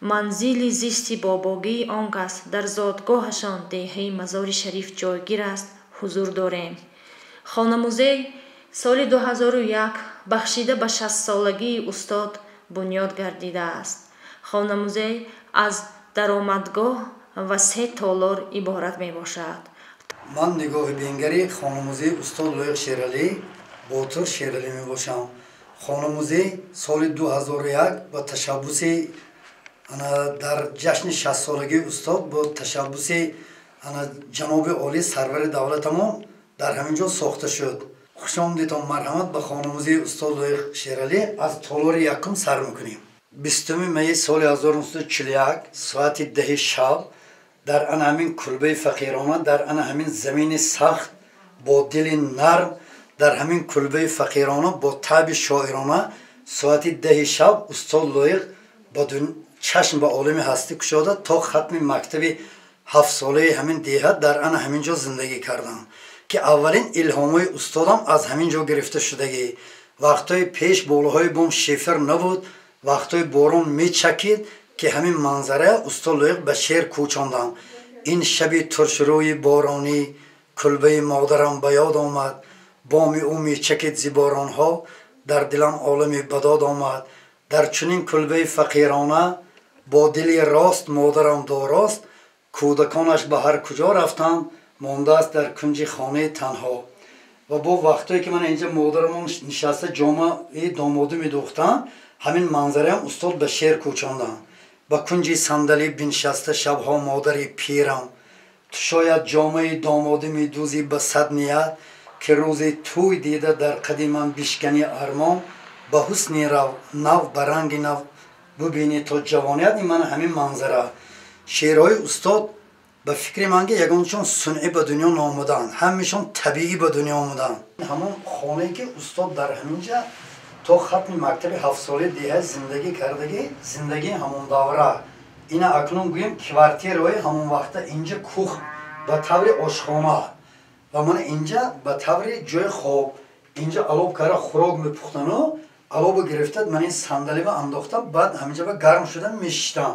манзили зисти бобогии он кас дар зодгоҳашон деҳаи Мазори Шариф ҷойгир аст, ҳузур дорем. Хонамузей соли 2001 бахшида ба 60-солагии устод бунёд гардидааст. Хонамузей аз даромадгоҳ ва се толор иборат мебошад. Ман нигоҳбингари хонамузеи устод Лоиқ Шералӣ, Ботир Шералӣ мебошам. Хонамузей соли 2001 бо ташаббуси, дар ҷашни 60-солагии устод, бо ташаббуси ҷаноби олӣ, сарвари давлатамон, дар ҳамин ҷо сохта шуд. Хушомдедон, марҳамат ба хонамузеи устод Лоиқ Шералӣ. Аз толори якум сар мекунем. 20 майи соли 1941 соати 10-и шаб дар ана ҳамин кулбаи фақирона, дар ана ҳамин замини сахт, бо дили нарм, дар ҳамин кулбаи фақирона, бо таби шоирона, соати 10-и шаб устод Лоиқ ба чашм ба олами ҳастӣ кушода, то хатми мактаби ҳафтсолаи ҳамин деҳа дар ана ҳамин ҷо зиндагӣ кардам, ки аввалин илҳомҳои устодам аз ҳамин ҷо гирифта шудагӣ. Вақтҳои пеш болоҳои бом шифр набуд, вақтҳои борон мечакид, ки ҳамин манзара устод Лоиқ ба шеър кӯчондам. Ин шаби туршрӯи боронӣ кулбаи модарам ба ёд омад, боми ӯ мечакид зи боронҳо, дар дилам олами бадод омад. Дар чунин кулбаи фақирона бо дили рост модарам дорост, кӯдаконаш ба ҳар куҷо рафтанд, мондааст дар кунҷи хонаи танҳо. Ва бо вақтое ки ман инҷа модарамон нишаста ҷомаи домодӣ медӯхтанд, ҳамин манзараам устод ба шеър кӯчонданд. Ба кунҷи сандалӣ биншаста шабҳо модари пирам, ту шояд ҷомаи домодӣ медӯзӣ ба сад ният, ки рӯзи тӯй дида дар қади ман бишкани армон, ба ҳусни рав нав, ба ранги нав бубинӣ то ҷавоният. Ин ман ҳамин манзара. Шеърҳои устод, ба фикри ман, ки ягоншон сунъӣ ба дунё наомадаанд, ҳамешон табиӣ ба дунё омадаанд. Ҳамон хонае ки устод дар ҳаминҷа то хатми мактаби ҳафтсолаи деҳа зиндагӣ кардагӣ, зиндагии ҳамон давра. Ина акнун гӯем, квартираҳои ҳамон вақта, инҷа кух ба таври ошхона ва мана инҷа ба таври ҷои хоб, инҷа алоб карда хӯрок мепухтану Алоба гирифта ман ин сандалиба андохта, баъд ҳаминҷаба гарм шуда мешиштам.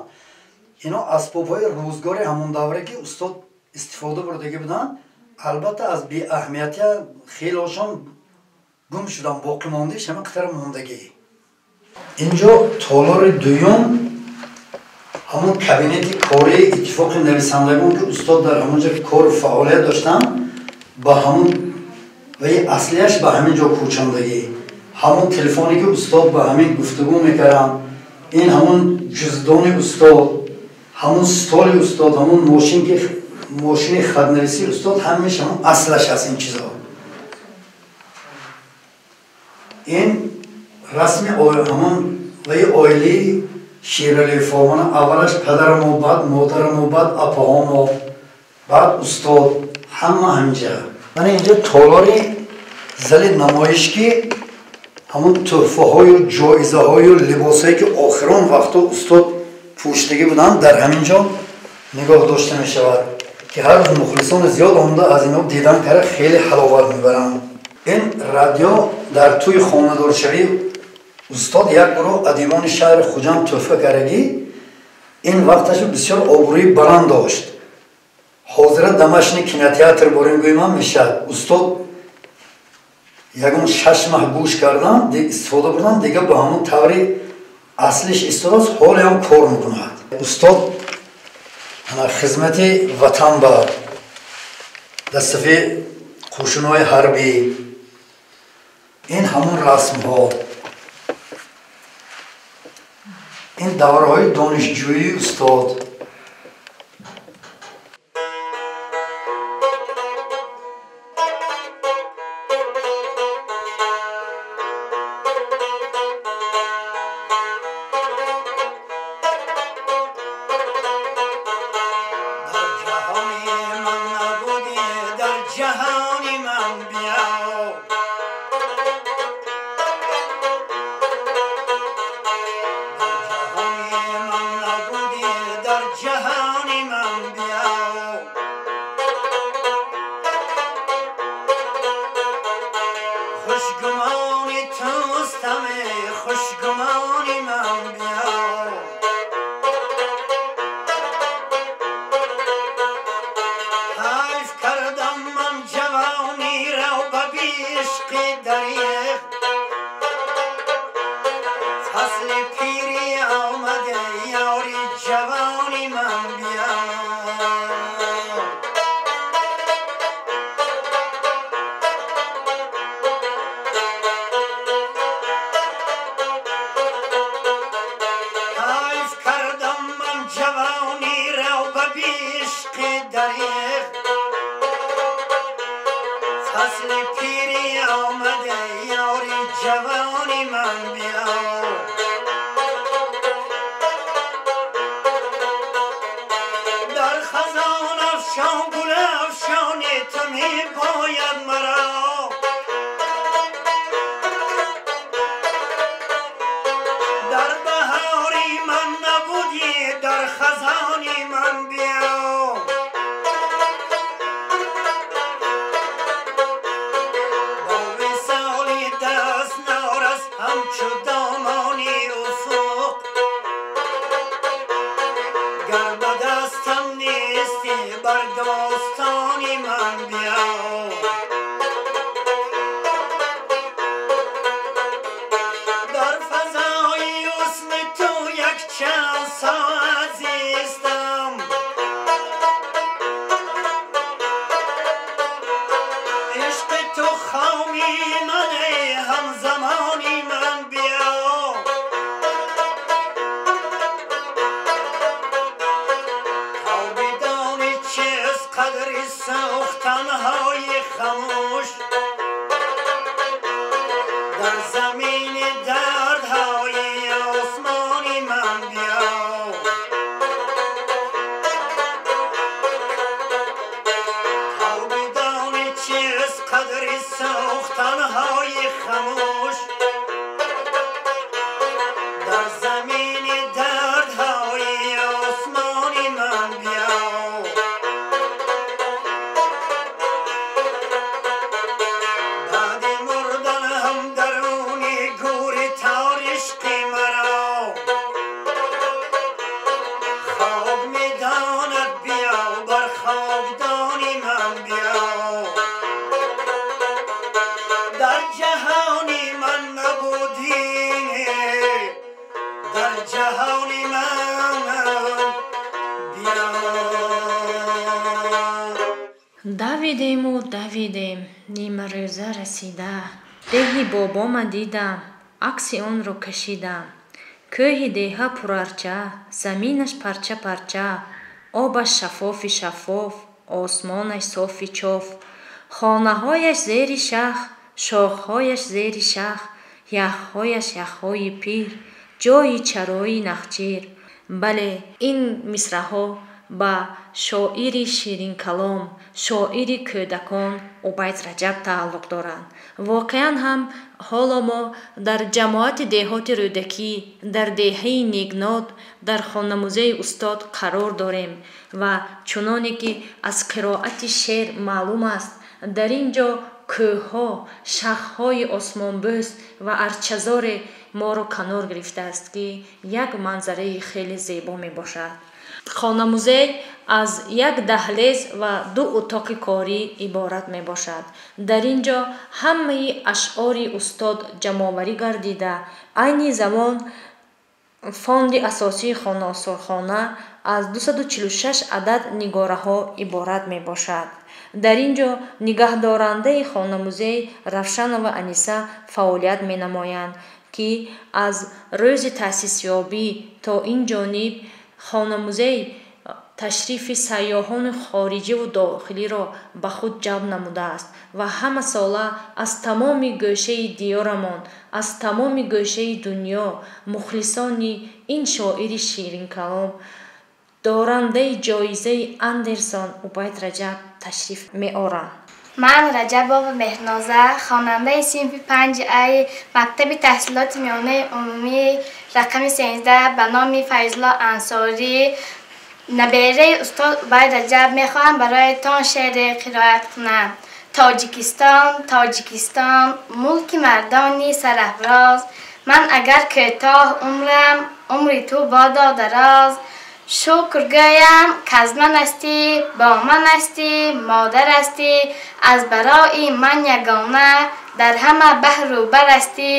Ино асбобҳои рӯзгори ҳамон давре, ки устод истифода бурдагӣ буданд, албатта аз беаҳамиятия хелошон гум шудан, боқӣ мондиш ҳама қатара мондагӣ. Инҷо толори дуюм, ҳамон кабинети кории иттифоқи нависандагон, ки устод дар ҳамон ҷо кору фаъолият доштанд, ба ҳамон ваи аслияш ба ҳамин ҷо кӯчондагӣ. Ҳамон телефоне, ки устод ба ҳамин гуфтугӯ мекарданд, ин ҳамон ҷуздони устод, ҳамон столи устод, ҳамон мошин, ки мошини хатнависии устод, ҳамааш ҳамон аслаш аст ин чизо. Ин расми ҳамон ваи оилаи Шералиевҳо, аввалаш падарамо, баъд модарамо, баъд апаҳомо, баъд устод, ҳама ҳаминҷа. Мана инҷа толори зали намоиш, ки ҳамон тӯҳфаҳою ҷоизаҳою либосҳое, ки охирон вақтҳо устод пӯшидагӣ буданд, дар ҳамин ҷо нигоҳ дошта мешавад, ки ҳар рӯз мухлисони зиёд омада аз ино дидан карда хеле ҳаловат мебаранд. Ин радио дар тӯи хонадоршавии устод як гурӯҳ адибони шаҳри Хуҷанд тӯҳфа кардагӣ. Ин вақташ бисёр обрӯи баланд дошт. Ҳозира дамашни кинотеатр борем гӯем мешавад. Устод ягон 6 маҳ гӯш кардан, истифода бурдан, дига ба ҳамон таври аслиш истодааст, ҳоле ҳам кор мекунад. Устод хизмати ватан ба дар сафи қӯшунҳои ҳарбӣ. Ин ҳамон расмҳо, ин давраҳои донишҷӯии устод. بعد مردن هم درون گور. Давидему давидем, нимарӯза расида, деҳи бобома дидам, акси онро кашидам. Кӯҳи деҳа пурарча, заминаш парча парча, обаш шаффофи шаффоф, осмонаш софи чоф, хонаҳояш зери шах, шохҳояш зери шах, яхҳояш яхҳои пир, ҷойи чарои нахчир. Бале, ин мисраҳо ба шоири ширинкалом, шоири кӯдакон Убайд Раҷаб тааллуқ доранд. Воқеан ҳам ҳоло мо дар ҷамоати деҳоти Рӯдакӣ, дар деҳаи Негнод, дар хонамузеи устод қарор дорем ва чуноне ки аз қироати шеър маълум аст, дар ин ҷо кӯҳҳо, шахҳои осмонбӯс ва арчазоре моро канор гирифтааст, ки як манзараи хеле зебо мебошад. Хонамузей аз як даҳлез ва ду утоқи корӣ иборат мебошад. Дар ин ҷо ҳамаи ашъори устод ҷамъоварӣ гардида, айни замон фонди асосии хонаосорхона аз 246 адад нигораҳо иборат мебошад. Дар ин ҷо нигаҳдорандаи хонамузей Равшанова Аниса фаъолият менамоянд, ки аз рӯзи таъсисёбӣ то ин ҷониб хонамузей ташрифи сайёҳони хориҷиву дохилиро ба худ ҷалб намудааст ва ҳамасола аз тамоми гӯшаи диёрамон, аз тамоми гӯшаи дунё мухлисони ин шоири ширинкалом, дорандаи ҷоизаи Андерсон Убайд Раҷаб ташриф меоранд. Ман Раҷабова Меҳрноза, хонандаи синфи 5 ай мактаби таҳсилоти миёнаи умумӣ рақами 13 ба номи Файзулло Ансорӣ, набераи устод Убайд Раҷаб, мехоҳам бароятон шеъре қироат кунам. Тоҷикистон, Тоҷикистон, мулки мардони сарафроз, ман агар кӯтоҳ умрам, умри ту бодо дароз. Шукр гӯям, каз ман ҳастӣ, бо ман ҳастӣ, модар ҳастӣ, аз барои ман ягона дар ҳама баҳру бар ҳастӣ.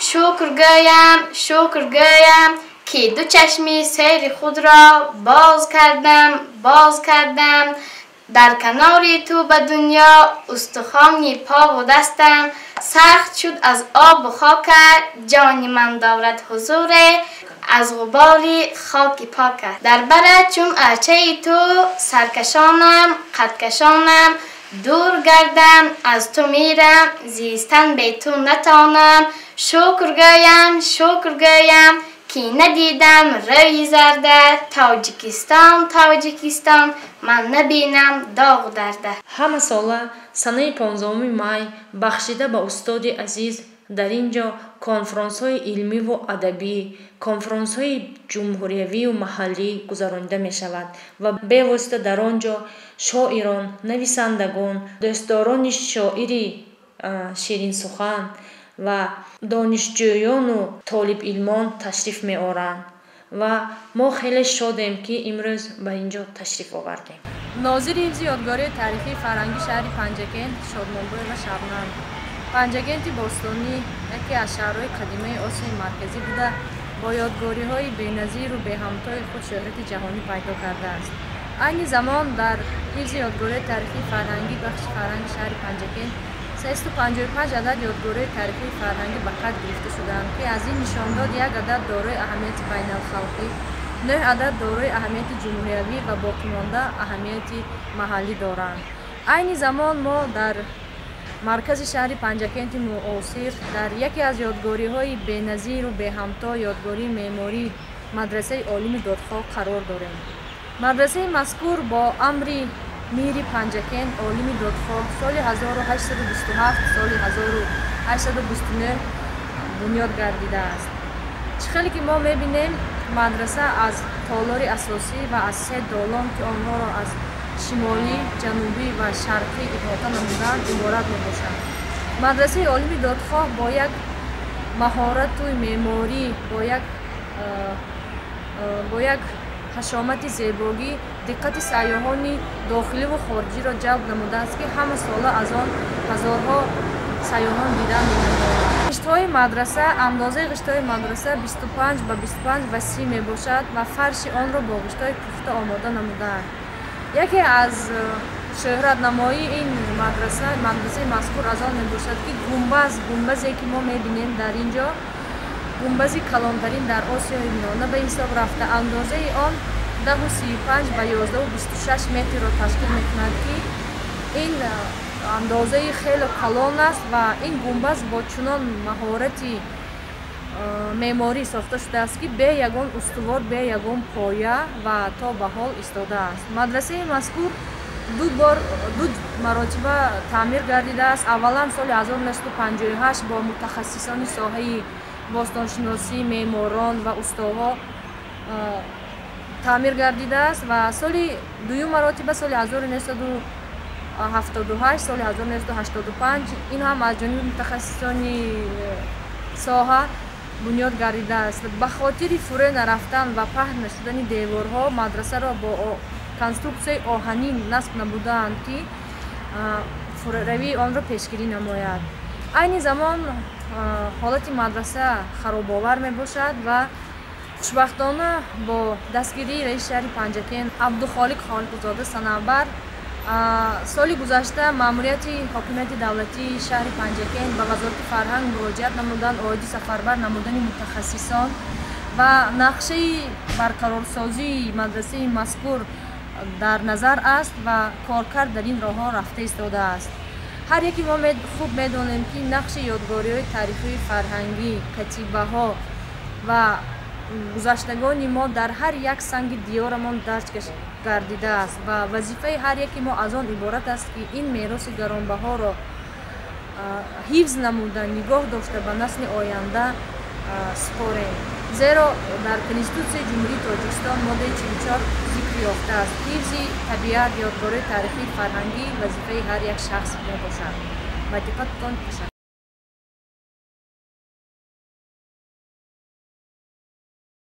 Шукр гӯям, шукр гӯям, ки ду чашми сери худро боз кардам, боз кардам. Дар канори ту ба дунё устухони пову дастам сахт шуд аз обу хокат, ҷони ман дорад ҳузуре аз ғубори хоки покат. Дар барат чун арчаи ту саркашонам, қадкашонам, дур гардам, аз ту мирам, зистан бе ту натонам. Шукр гӯям, шукр гӯям, ки надидам рӯи зарда. Тоҷикистон, Тоҷикистон, ман набинам доғу дарда. Ҳама сола санаи 15 май бахшида ба устоди азиз дар ин ҷо конфронсҳои илмиву адабӣ, конфронсҳои ҷумҳуриявию маҳаллӣ гузаронида мешавад ва бевосита дар он ҷо шоирон, нависандагон, дӯстдорони шоири ширинсухан ва донишҷӯёну толибилмон ташриф меоранд ва мо хеле шодем, ки имрӯз ба ин ҷо ташриф овардем. Нозири ҳифзи ёдгории таърихии фарҳанги шаҳри Панҷакент Шодмонбоева Шабнам. Панҷакенти бостонӣ яке аз шаҳрҳои қадимаи Осиёи Марказӣ буда, бо ёдгориҳои беназиру беҳамтои худ шӯҳрати ҷаҳонӣ пайдо кардааст. Айни замон дар ҳифзи ёдгории таърихии фарҳангӣ бахши фарҳанги шаҳри Панҷакент 355 адад ёдгориҳои таърихии фарҳангӣ ба қайд гирифта шудаанд, ки аз ин нишондод як адад дорои аҳамияти байналхалқӣ, 9 адад дорои аҳамияти ҷумҳуриявӣ ва боқимонда аҳамияти маҳаллӣ доранд. Айни замон мо дар маркази шаҳри Панҷакенти муосир дар яке аз ёдгориҳои беназиру беҳамто ёдгории меъмории мадрасаи олими додхоҳ қарор дорем. Мадрасаи мазкур бо амри мири Панҷакент олими додхоҳ соли 1827 соли 1829 бунёд гардидааст. Чӣ хеле ки мо мебинем, мадраса аз толори асосӣ ва аз се долон, ки онҳоро аз шимолӣ, ҷанубӣ ва шарқӣ иҳота намуданд, иборат мебошад. Мадрасаи олими додхоҳ бо як маҳорату меъморӣ, бо як ҳашомати зебогӣ диққати сайёҳони дохиливу хориҷиро ҷалб намудааст, ки ҳама сола аз он ҳазорҳо сайёҳон дидан менамоянд. Ғиштҳои мадраса, андозаи ғиштҳои мадраса 25 ба 25 ва 30 мебошад ва фарши онро бо ғиштҳои пухта омода намудаанд. Яке аз Шӯҳратнамоии ин мадраса, мадрасаи мазкур аз он мебошад, ки гумбазе ки мо мебинем дар ин ҷо, гумбази калонтарин дар Осиёи Миёна ба ҳисоб рафта, андозаи он 10,35 ба 11,26 метрро ташкил мекунад, ки ин андозаи хеле калон аст ва ин гумбаз бо чунон маҳорати меъморӣ сохта шудааст, ки бе ягон устувор, бе ягон поя ва то ба ҳол истодааст. Мадрасаи мазкур ду бор, ду маротиба таъмир гардидааст. Аввалан соли 1958 бо мутахассисони соҳаи бостоншиносӣ, меъморон ва устоҳо таъмир гардидааст ва соли дуюм маротиба соли 1978, соли 1985 ин ҳам аз ҷониби мутахассисони соҳа бунёд гардидааст. Ба хотири фурӯ нарафтан ва паҳн нашудани деворҳо мадрасаро бо конструксияи оҳанин насб намудаанд, ки фурӯравии онро пешгирӣ намояд. Айни замон ҳолати мадраса харобовар мебошад ва хушбахтона бо дастгирии раиси шаҳри Панҷакент Абдухолиқ Холиқзода Санавбар соли гузашта маъмурияти ҳокимияти давлатии шаҳри Панҷакент ба Вазорати фарҳанг муроҷиат намуданд оиди сафарбар намудани мутахассисон ва нақшаи барқарорсозии мадрасаи мазкур дар назар аст ва коркард дар ин роҳҳо рафта истодааст. Ҳар яке мо хуб медонем, ки нақши ёдгориҳои таърихии фарҳангӣ, катибаҳо ва гузаштагони мо дар ҳар як санги диёрамон дарҷ гардидааст ва вазифаи ҳар яке мо аз он иборат аст, ки ин мероси гаронбаҳоро ҳифз намуда, нигоҳ дошта, ба насли оянда супорем. Зеро дар Конститутсияи Ҷумҳурии Тоҷикистон моддаи 44 зикр ёфтааст: ҳифзи табиат, ёдгориҳои таърихии фарҳангӣ вазифаи ҳар як шахс мебошад. Ба диққататон ташаккур.